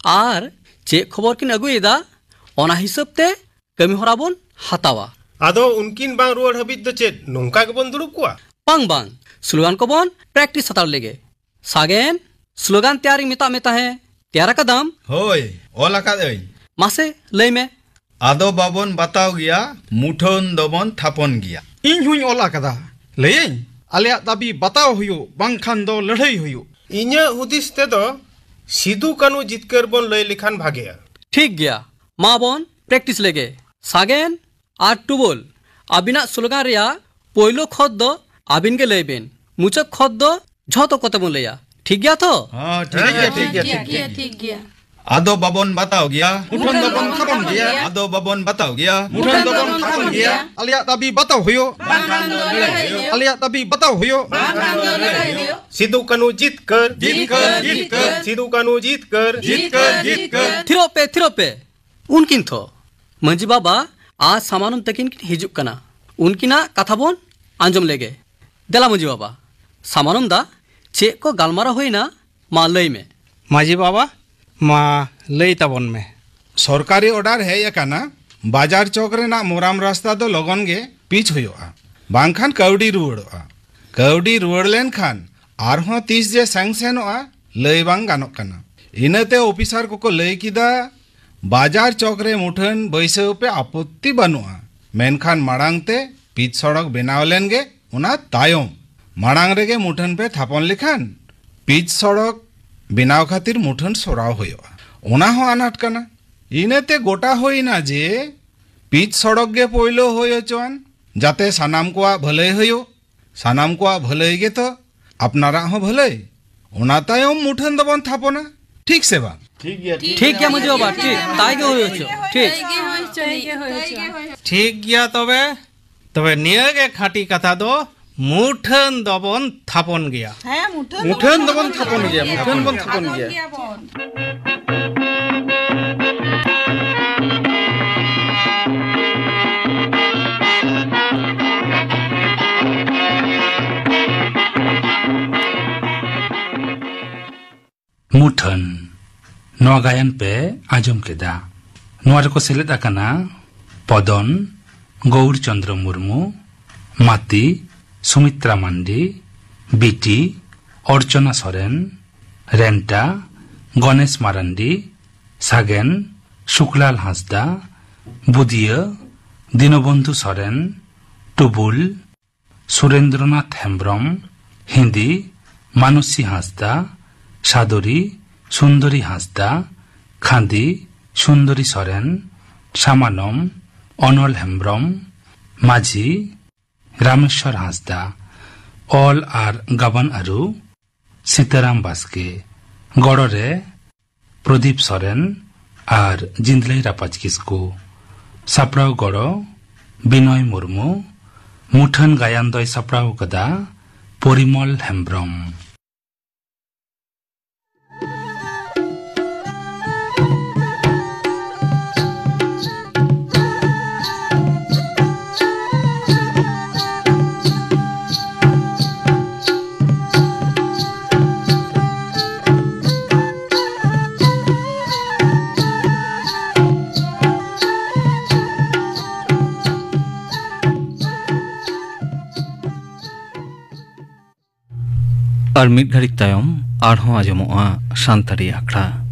ᱟᱨ ᱪᱮᱫ ᱠᱷᱚᱵᱚᱨ ᱠᱤᱱ ᱟᱹᱜᱩᱭᱮᱫᱟ, ᱚᱱᱟ ᱦᱤᱥᱟᱹᱵ ᱛᱮ ᱠᱟᱹᱢᱤ ᱦᱚᱨᱟ ᱵᱚᱱ ᱦᱟᱛᱟᱣᱟ᱾ ᱟᱫᱚ ᱩᱱᱠᱤᱱ ᱵᱟᱝ ᱨᱩᱣᱟᱹᱲ ᱦᱟᱹᱵᱤᱡ ᱫᱚ ᱪᱮᱫ ᱱᱚᱝᱠᱟ ᱜᱮᱵᱚᱱ ᱫᱩᱲᱩᱵ ᱠᱚᱜᱼᱟ? ᱵᱟᱝ, ᱵᱟᱝ, ᱥᱞᱳᱜᱟᱱ ᱠᱚᱵᱚᱱ ᱯᱨᱮᱠᱴᱤᱥ ᱦᱟᱛᱟᱲ ᱞᱮᱜᱮ᱾ ᱥᱟᱜᱮᱱ, ᱥᱞᱳᱜᱟᱱ ᱛᱮᱭᱟᱨᱤᱧ ᱢᱮᱛᱟᱜ ᱢᱮ ᱛᱟᱦᱮᱸ, ᱛᱮᱭᱟᱨ ᱟᱠᱟᱫᱟᱢ? ᱦᱳᱭ, ᱚᱞ ᱟᱠᱟᱫ ᱟᱹᱧ᱾ ᱢᱟᱥᱮ ᱞᱟᱹᱭ ᱢᱮ᱾ ᱟᱫᱚ ᱵᱟᱵᱚᱱ ᱵᱟᱛᱟᱣ ᱜᱮᱭᱟ, ᱢᱩᱴᱷᱟᱹᱱ ᱫᱚᱵᱚᱱ ᱛᱷᱟᱯᱚᱱ ᱜᱮᱭᱟ᱾ ᱤᱧ ᱦᱚᱸᱧ ᱚᱞ ᱟᱠᱟᱫᱟ, ᱞᱟᱹᱭᱟᱹᱧ, ᱟᱞᱮᱭᱟᱜ ᱫᱟᱹᱵᱤ ᱵᱟᱛᱟᱣ ᱦᱩᱭᱩᱜ, ᱵᱟᱝᱠᱷᱟᱱ ᱫᱚ ᱞᱟᱹᱲᱦᱟᱹᱭ ᱦᱩᱭᱩᱜ᱾ ᱤᱧᱟᱹᱜ ᱦᱩᱫᱤᱥ ᱛᱮᱫᱚ ᱥᱤᱫᱩ ᱠᱟᱹᱱᱩ ᱡᱤᱛᱠᱟᱹᱨ ᱵᱚᱱ ᱞᱟᱹᱭ ᱞᱮᱠᱷᱟᱱ ᱵᱷᱟᱜᱮᱜᱼᱟ᱾ ᱴᱷᱤᱠ ᱜᱮᱭᱟ, ᱢᱟ ᱵᱚᱱ ᱯᱨᱮᱠᱴᱤᱥ ᱞᱮᱜᱮ᱾ ᱥᱟᱜᱮᱱ ᱟᱨ ᱴᱩᱵᱚᱞ, ᱟᱹᱵᱤᱱᱟᱜ ᱥᱞᱳᱜᱟᱱ ᱨᱮᱭᱟᱜ ᱯᱳᱭᱞᱳ ᱠᱷᱚᱛ ᱫᱚ ᱟᱹᱵᱤᱱ ᱜᱮ ᱞᱟᱹᱭ ᱵᱤᱱ, ᱢᱩᱪᱟᱹᱫ ᱠᱷᱚᱛ ᱫᱚ ᱡᱷᱚᱛᱚ ᱠᱚᱛᱮ ᱵᱚᱱ ᱞᱟᱹᱭᱟ᱾ ᱴᱷᱤᱠ ᱜᱮᱭᱟ ᱛᱚ? ᱦᱚᱸ, ᱴᱷᱤᱠ ᱜᱮᱭᱟ, ᱴᱷᱤᱠ ᱜᱮᱭᱟ, ᱴᱷᱤᱠ ᱜᱮᱭᱟ᱾ ᱴᱷᱤᱠ ᱜᱮᱭᱟ᱾ ᱟᱫᱚ ᱵᱟᱵᱚᱱ ᱵᱟᱛᱟᱣ ᱜᱮᱭᱟ᱾ ᱢᱩᱴᱷᱟᱹᱱ ᱫᱚᱵᱚᱱ ᱛᱷᱟᱯᱚᱱ ᱜᱮᱭᱟ᱾ ᱟᱫᱚ ᱵᱟᱵᱚᱱ ᱵᱟᱛᱟᱣ ᱜᱮᱭᱟ᱾ ᱢᱩᱴᱷᱟᱹᱱ ᱫᱚᱵᱚᱱ ᱛᱷᱟᱯᱚᱱ ᱜᱮᱭᱟ᱾ ᱟᱞᱮᱭᱟᱜ ᱫᱟᱹᱵᱤ ᱵᱟᱛᱟᱣ ᱦᱩᱭᱩᱜ᱾ ᱟᱞᱮᱭᱟᱜ ᱫᱟᱹᱵᱤ ᱵᱟᱛᱟᱣ ᱦᱩᱭᱩᱜ᱾ ᱥᱤᱫᱩ ᱠᱟᱹᱱᱩ ᱡᱤᱛᱠᱟᱹᱨ᱾ ᱡᱤᱛᱠᱟᱹᱨ, ᱡᱤᱛᱠᱟᱹᱨ᱾ ᱥᱤᱫᱩ ᱠᱟᱹᱱᱩ ᱡᱤᱛᱠᱟᱹᱨ᱾ ᱡᱤᱛᱠᱟᱹᱨ, ᱡᱤᱛᱠᱟᱹᱨ᱾ ᱛᱷᱤᱨᱚᱜ ᱯᱮ, ᱛᱷᱤᱨᱚᱜ ᱯᱮ᱾ ᱩᱱᱠᱤᱱ ᱛᱷᱚ ᱢᱟᱹᱡᱷᱤ ᱵᱟᱵᱟ ᱟᱨ ᱥᱟᱢᱟᱱᱚᱢ ᱛᱟᱹᱠᱤᱱ ᱠᱤᱱ ᱦᱤᱡᱩᱜ ᱠᱟᱱᱟ᱾ ᱩᱱᱠᱤᱱᱟᱜ ᱠᱟᱛᱷᱟ ᱵᱚᱱ ᱟᱸᱡᱚᱢ ᱞᱮᱜᱮ᱾ ᱫᱮᱞᱟ ᱢᱟᱹᱡᱷᱤ ᱵᱟᱵᱟ, ᱥᱟᱢᱟᱱᱚᱢ ᱫᱟ, ᱪᱮᱫ ᱠᱚ ᱜᱟᱞᱢᱟᱨᱟᱣ ᱦᱩᱭᱱᱟ? ᱢᱟ ᱞᱟᱹᱭ ᱢᱮ᱾ ᱢᱟᱹᱡᱷᱤ ᱵᱟᱵᱟ, ᱢᱟ ᱞᱟᱹᱭ ᱛᱟᱵᱚᱱ ᱢᱮ᱾ ᱥᱚᱨᱠᱟᱨᱤ ᱚᱰᱟᱨ ᱦᱮᱡ ᱟᱠᱟᱱᱟ, ᱵᱟᱡᱟᱨ ᱪᱚᱠ ᱨᱮᱱᱟᱜ ᱢᱳᱨᱟᱢ ᱨᱟᱥᱛᱟ ᱫᱚ ᱞᱚᱜᱚᱱ ᱜᱮ ᱯᱤᱪ ᱦᱩᱭᱩᱜᱼᱟ, ᱵᱟᱝᱠᱷᱟᱱ ᱠᱟᱹᱣᱰᱤ ᱨᱩᱣᱟᱹᱲᱚᱜᱼᱟ᱾ ᱠᱟᱹᱣᱰᱤ ᱨᱩᱣᱟᱹᱲ ᱞᱮᱱᱠᱷᱟᱱ ᱟᱨᱦᱚᱸ ᱛᱤᱥ ᱡᱮ ᱥᱮᱝᱥᱮᱱᱚᱜᱼᱟ, ᱞᱟᱹᱭ ᱵᱟᱝ ᱜᱟᱱᱚᱜ ᱠᱟᱱᱟ᱾ ᱤᱱᱟᱹᱛᱮ ᱚᱯᱷᱤᱥᱟᱨ ᱠᱚᱠᱚ ᱞᱟᱹᱭ ᱠᱮᱫᱟ, ᱵᱟᱡᱟᱨ ᱪᱚᱠ ᱨᱮ ᱢᱩᱴᱷᱟᱹᱱ ᱵᱟᱹᱭᱥᱟᱹᱣ ᱯᱮ, ᱟᱯᱚᱛᱛᱤ ᱵᱟᱹᱱᱩᱜᱼᱟ, ᱢᱮᱱᱠᱷᱟᱱ ᱢᱟᱲᱟᱝ ᱛᱮ ᱯᱤᱪ ᱥᱚᱲᱚᱠ ᱵᱮᱱᱟᱣ ᱞᱮᱱ ᱜᱮ, ᱚᱱᱟ ᱛᱟᱭᱚᱢ ᱢᱟᱲᱟᱝ ᱨᱮᱜᱮ ᱢᱩᱴᱷᱟᱹᱱ ᱯᱮ ᱛᱷᱟᱯᱚᱱ ᱞᱮᱠᱷᱟᱱ ᱯᱤᱪ ᱥᱚᱲᱚᱠ ᱵᱮᱱᱟᱣ ᱠᱷᱟᱹᱛᱤᱨ ᱢᱩᱴᱷᱟᱹᱱ ᱥᱚᱨᱟᱣ ᱦᱩᱭᱩᱜᱼᱟ᱾ ᱚᱱᱟ ᱦᱚᱸ ᱟᱱᱟᱴ ᱠᱟᱱᱟ᱾ ᱤᱱᱟᱹᱛᱮ ᱜᱚᱴᱟ ᱦᱩᱭᱱᱟ ᱡᱮ ᱯᱤᱪ ᱥᱚᱲᱚᱠ ᱜᱮ ᱯᱳᱭᱞᱳ ᱦᱩᱭ ᱦᱚᱪᱚᱣᱟᱱ, ᱡᱟᱛᱮ ᱥᱟᱱᱟᱢ ᱠᱚᱣᱟᱜ ᱵᱷᱟᱹᱞᱟᱹᱭ ᱦᱩᱭᱩᱜ᱾ ᱥᱟᱱᱟᱢ ᱠᱚᱣᱟᱜ ᱵᱷᱟᱹᱞᱟᱹᱭ ᱜᱮᱛᱚ ᱟᱯᱱᱟᱨᱟᱜ ᱦᱚᱸ ᱵᱷᱟᱹᱞᱟᱹᱭ᱾ ᱚᱱᱟ ᱛᱟᱭᱚᱢ ᱢᱩᱴᱷᱟᱹᱱ ᱫᱚᱵᱚᱱ ᱛᱷᱟᱯᱚᱱᱟ, ᱴᱷᱤᱠ ᱥᱮ ᱵᱟᱝ? ᱴᱷᱤᱠ ᱜᱮᱭᱟ ᱢᱟᱹᱡᱷᱤ ᱵᱟᱵᱟ, ᱴᱷᱤᱠ, ᱛᱟᱭ ᱜᱮ ᱦᱩᱭ ᱦᱚᱪᱚ, ᱴᱷᱤᱠ᱾ ᱴᱷᱤᱠ ᱜᱮᱭᱟ ᱛᱚᱵᱮ, ᱛᱚᱵᱮ ᱱᱤᱭᱟᱹ ᱜᱮ ᱠᱷᱟᱹᱴᱤ ᱠᱟᱛᱷᱟ ᱫᱚ, ᱢᱩᱴᱷᱟᱹᱱ ᱫᱚᱵᱚᱱ ᱛᱷᱟᱯᱚᱱ ᱜᱮᱭᱟ᱾ ᱦᱮᱸ, ᱢᱩᱴᱷᱟᱹᱱ ᱢᱩᱴᱷᱟᱹᱱ ᱫᱚᱵᱚᱱ ᱫᱚᱵᱚᱱ ᱛᱷᱟᱯᱚᱱ ᱛᱷᱟᱯᱚᱱ ᱜᱮᱭᱟ, ᱜᱮᱭᱟ᱾ ᱢᱩᱴᱷᱟᱹᱱ ᱵᱚᱱ ᱛᱷᱟᱯᱚᱱ ᱜᱮᱭᱟ᱾ ᱜᱮᱭᱟᱵᱚᱱ᱾ ᱢᱩᱴᱷᱟᱹᱱ᱾ ᱱᱚᱣᱟ ᱜᱟᱭᱟᱱ ᱯᱮ ᱟᱸᱡᱚᱢ ᱠᱮᱫᱟ᱾ ᱱᱚᱣᱟ ᱨᱮᱠᱚ ᱥᱮᱞᱮᱫ ᱟᱠᱟᱱᱟ ᱯᱚᱫᱚᱱ, ᱜᱳᱣᱩᱨ ᱪᱚᱱᱫᱨᱚ ᱢᱩᱨᱢᱩ, ᱢᱟᱛᱤ, ᱥᱩᱢᱤᱛᱨᱟ ᱢᱟᱱᱰᱤ, ᱵᱤᱴᱤ, ᱚᱨᱪᱚᱱᱟ ᱥᱚᱨᱮᱱ, ᱨᱮᱱᱴᱟ, ᱜᱚᱱᱮᱥ ᱢᱟᱨᱟᱱᱰᱤ, ᱥᱟᱜᱮᱱ, ᱥᱩᱠᱞᱟᱞ ᱦᱟᱸᱥᱫᱟ, ᱵᱩᱫᱤᱭᱟᱹ, ᱫᱤᱱᱚᱵᱚᱱᱫᱷᱩ ᱥᱚᱨᱮᱱ, ᱴᱩᱵᱩᱞ, ᱥᱩᱨᱮᱱᱫᱨᱚᱱᱟᱛᱷ ᱦᱮᱢᱵᱽᱨᱚᱢ, ᱦᱤᱱᱫᱤ, ᱢᱟᱱᱚᱥᱤ ᱦᱟᱸᱥᱫᱟ, ᱥᱟᱫᱚᱨᱤ, ᱥᱩᱱᱫᱚᱨᱤ ᱦᱟᱸᱥᱫᱟ, ᱠᱷᱟᱸᱫᱤ, ᱥᱩᱱᱫᱚᱨᱤ ᱥᱚᱨᱮᱱ, ᱥᱟᱢᱟᱱᱚᱢ, ᱚᱱᱚᱞ ᱦᱮᱢᱵᱽᱨᱚᱢ, ᱢᱟᱹᱡᱷᱤ, ᱨᱟᱢᱮᱥᱣᱚᱨ ᱦᱟᱸᱥᱫᱟ᱾ ᱚᱞ ᱟᱨ ᱜᱟᱵᱟᱱ ᱟᱹᱨᱩ, ᱥᱤᱛᱟᱨᱟᱢ ᱵᱟᱥᱠᱮ᱾ ᱜᱚᱲᱚ ᱨᱮ, ᱯᱨᱚᱫᱤᱯ ᱥᱚᱨᱮᱱ ᱟᱨ ᱡᱤᱱᱫᱽᱞᱟᱹᱭ ᱨᱟᱯᱟᱡᱽ ᱠᱤᱥᱠᱩ᱾ ᱥᱟᱯᱲᱟᱣ ᱜᱚᱲᱚ, ᱵᱤᱱᱚᱭ ᱢᱩᱨᱢᱩ᱾ ᱢᱩᱴᱷᱟᱹᱱ ᱜᱟᱭᱟᱱ ᱫᱚᱭ ᱥᱟᱯᱲᱟᱣ ᱠᱟᱫᱟ ᱯᱚᱨᱤᱢᱚᱞ ᱦᱮᱢᱵᱽᱨᱚᱢ᱾ ᱟᱨ ᱢᱤᱫ ᱜᱷᱟᱹᱲᱤᱡ ᱛᱟᱭᱚᱢ ᱟᱨᱦᱚᱸ ᱟᱸᱡᱚᱢᱚᱜᱼᱟ ᱥᱟᱱᱛᱟᱲᱤ ᱟᱠᱷᱲᱟ᱾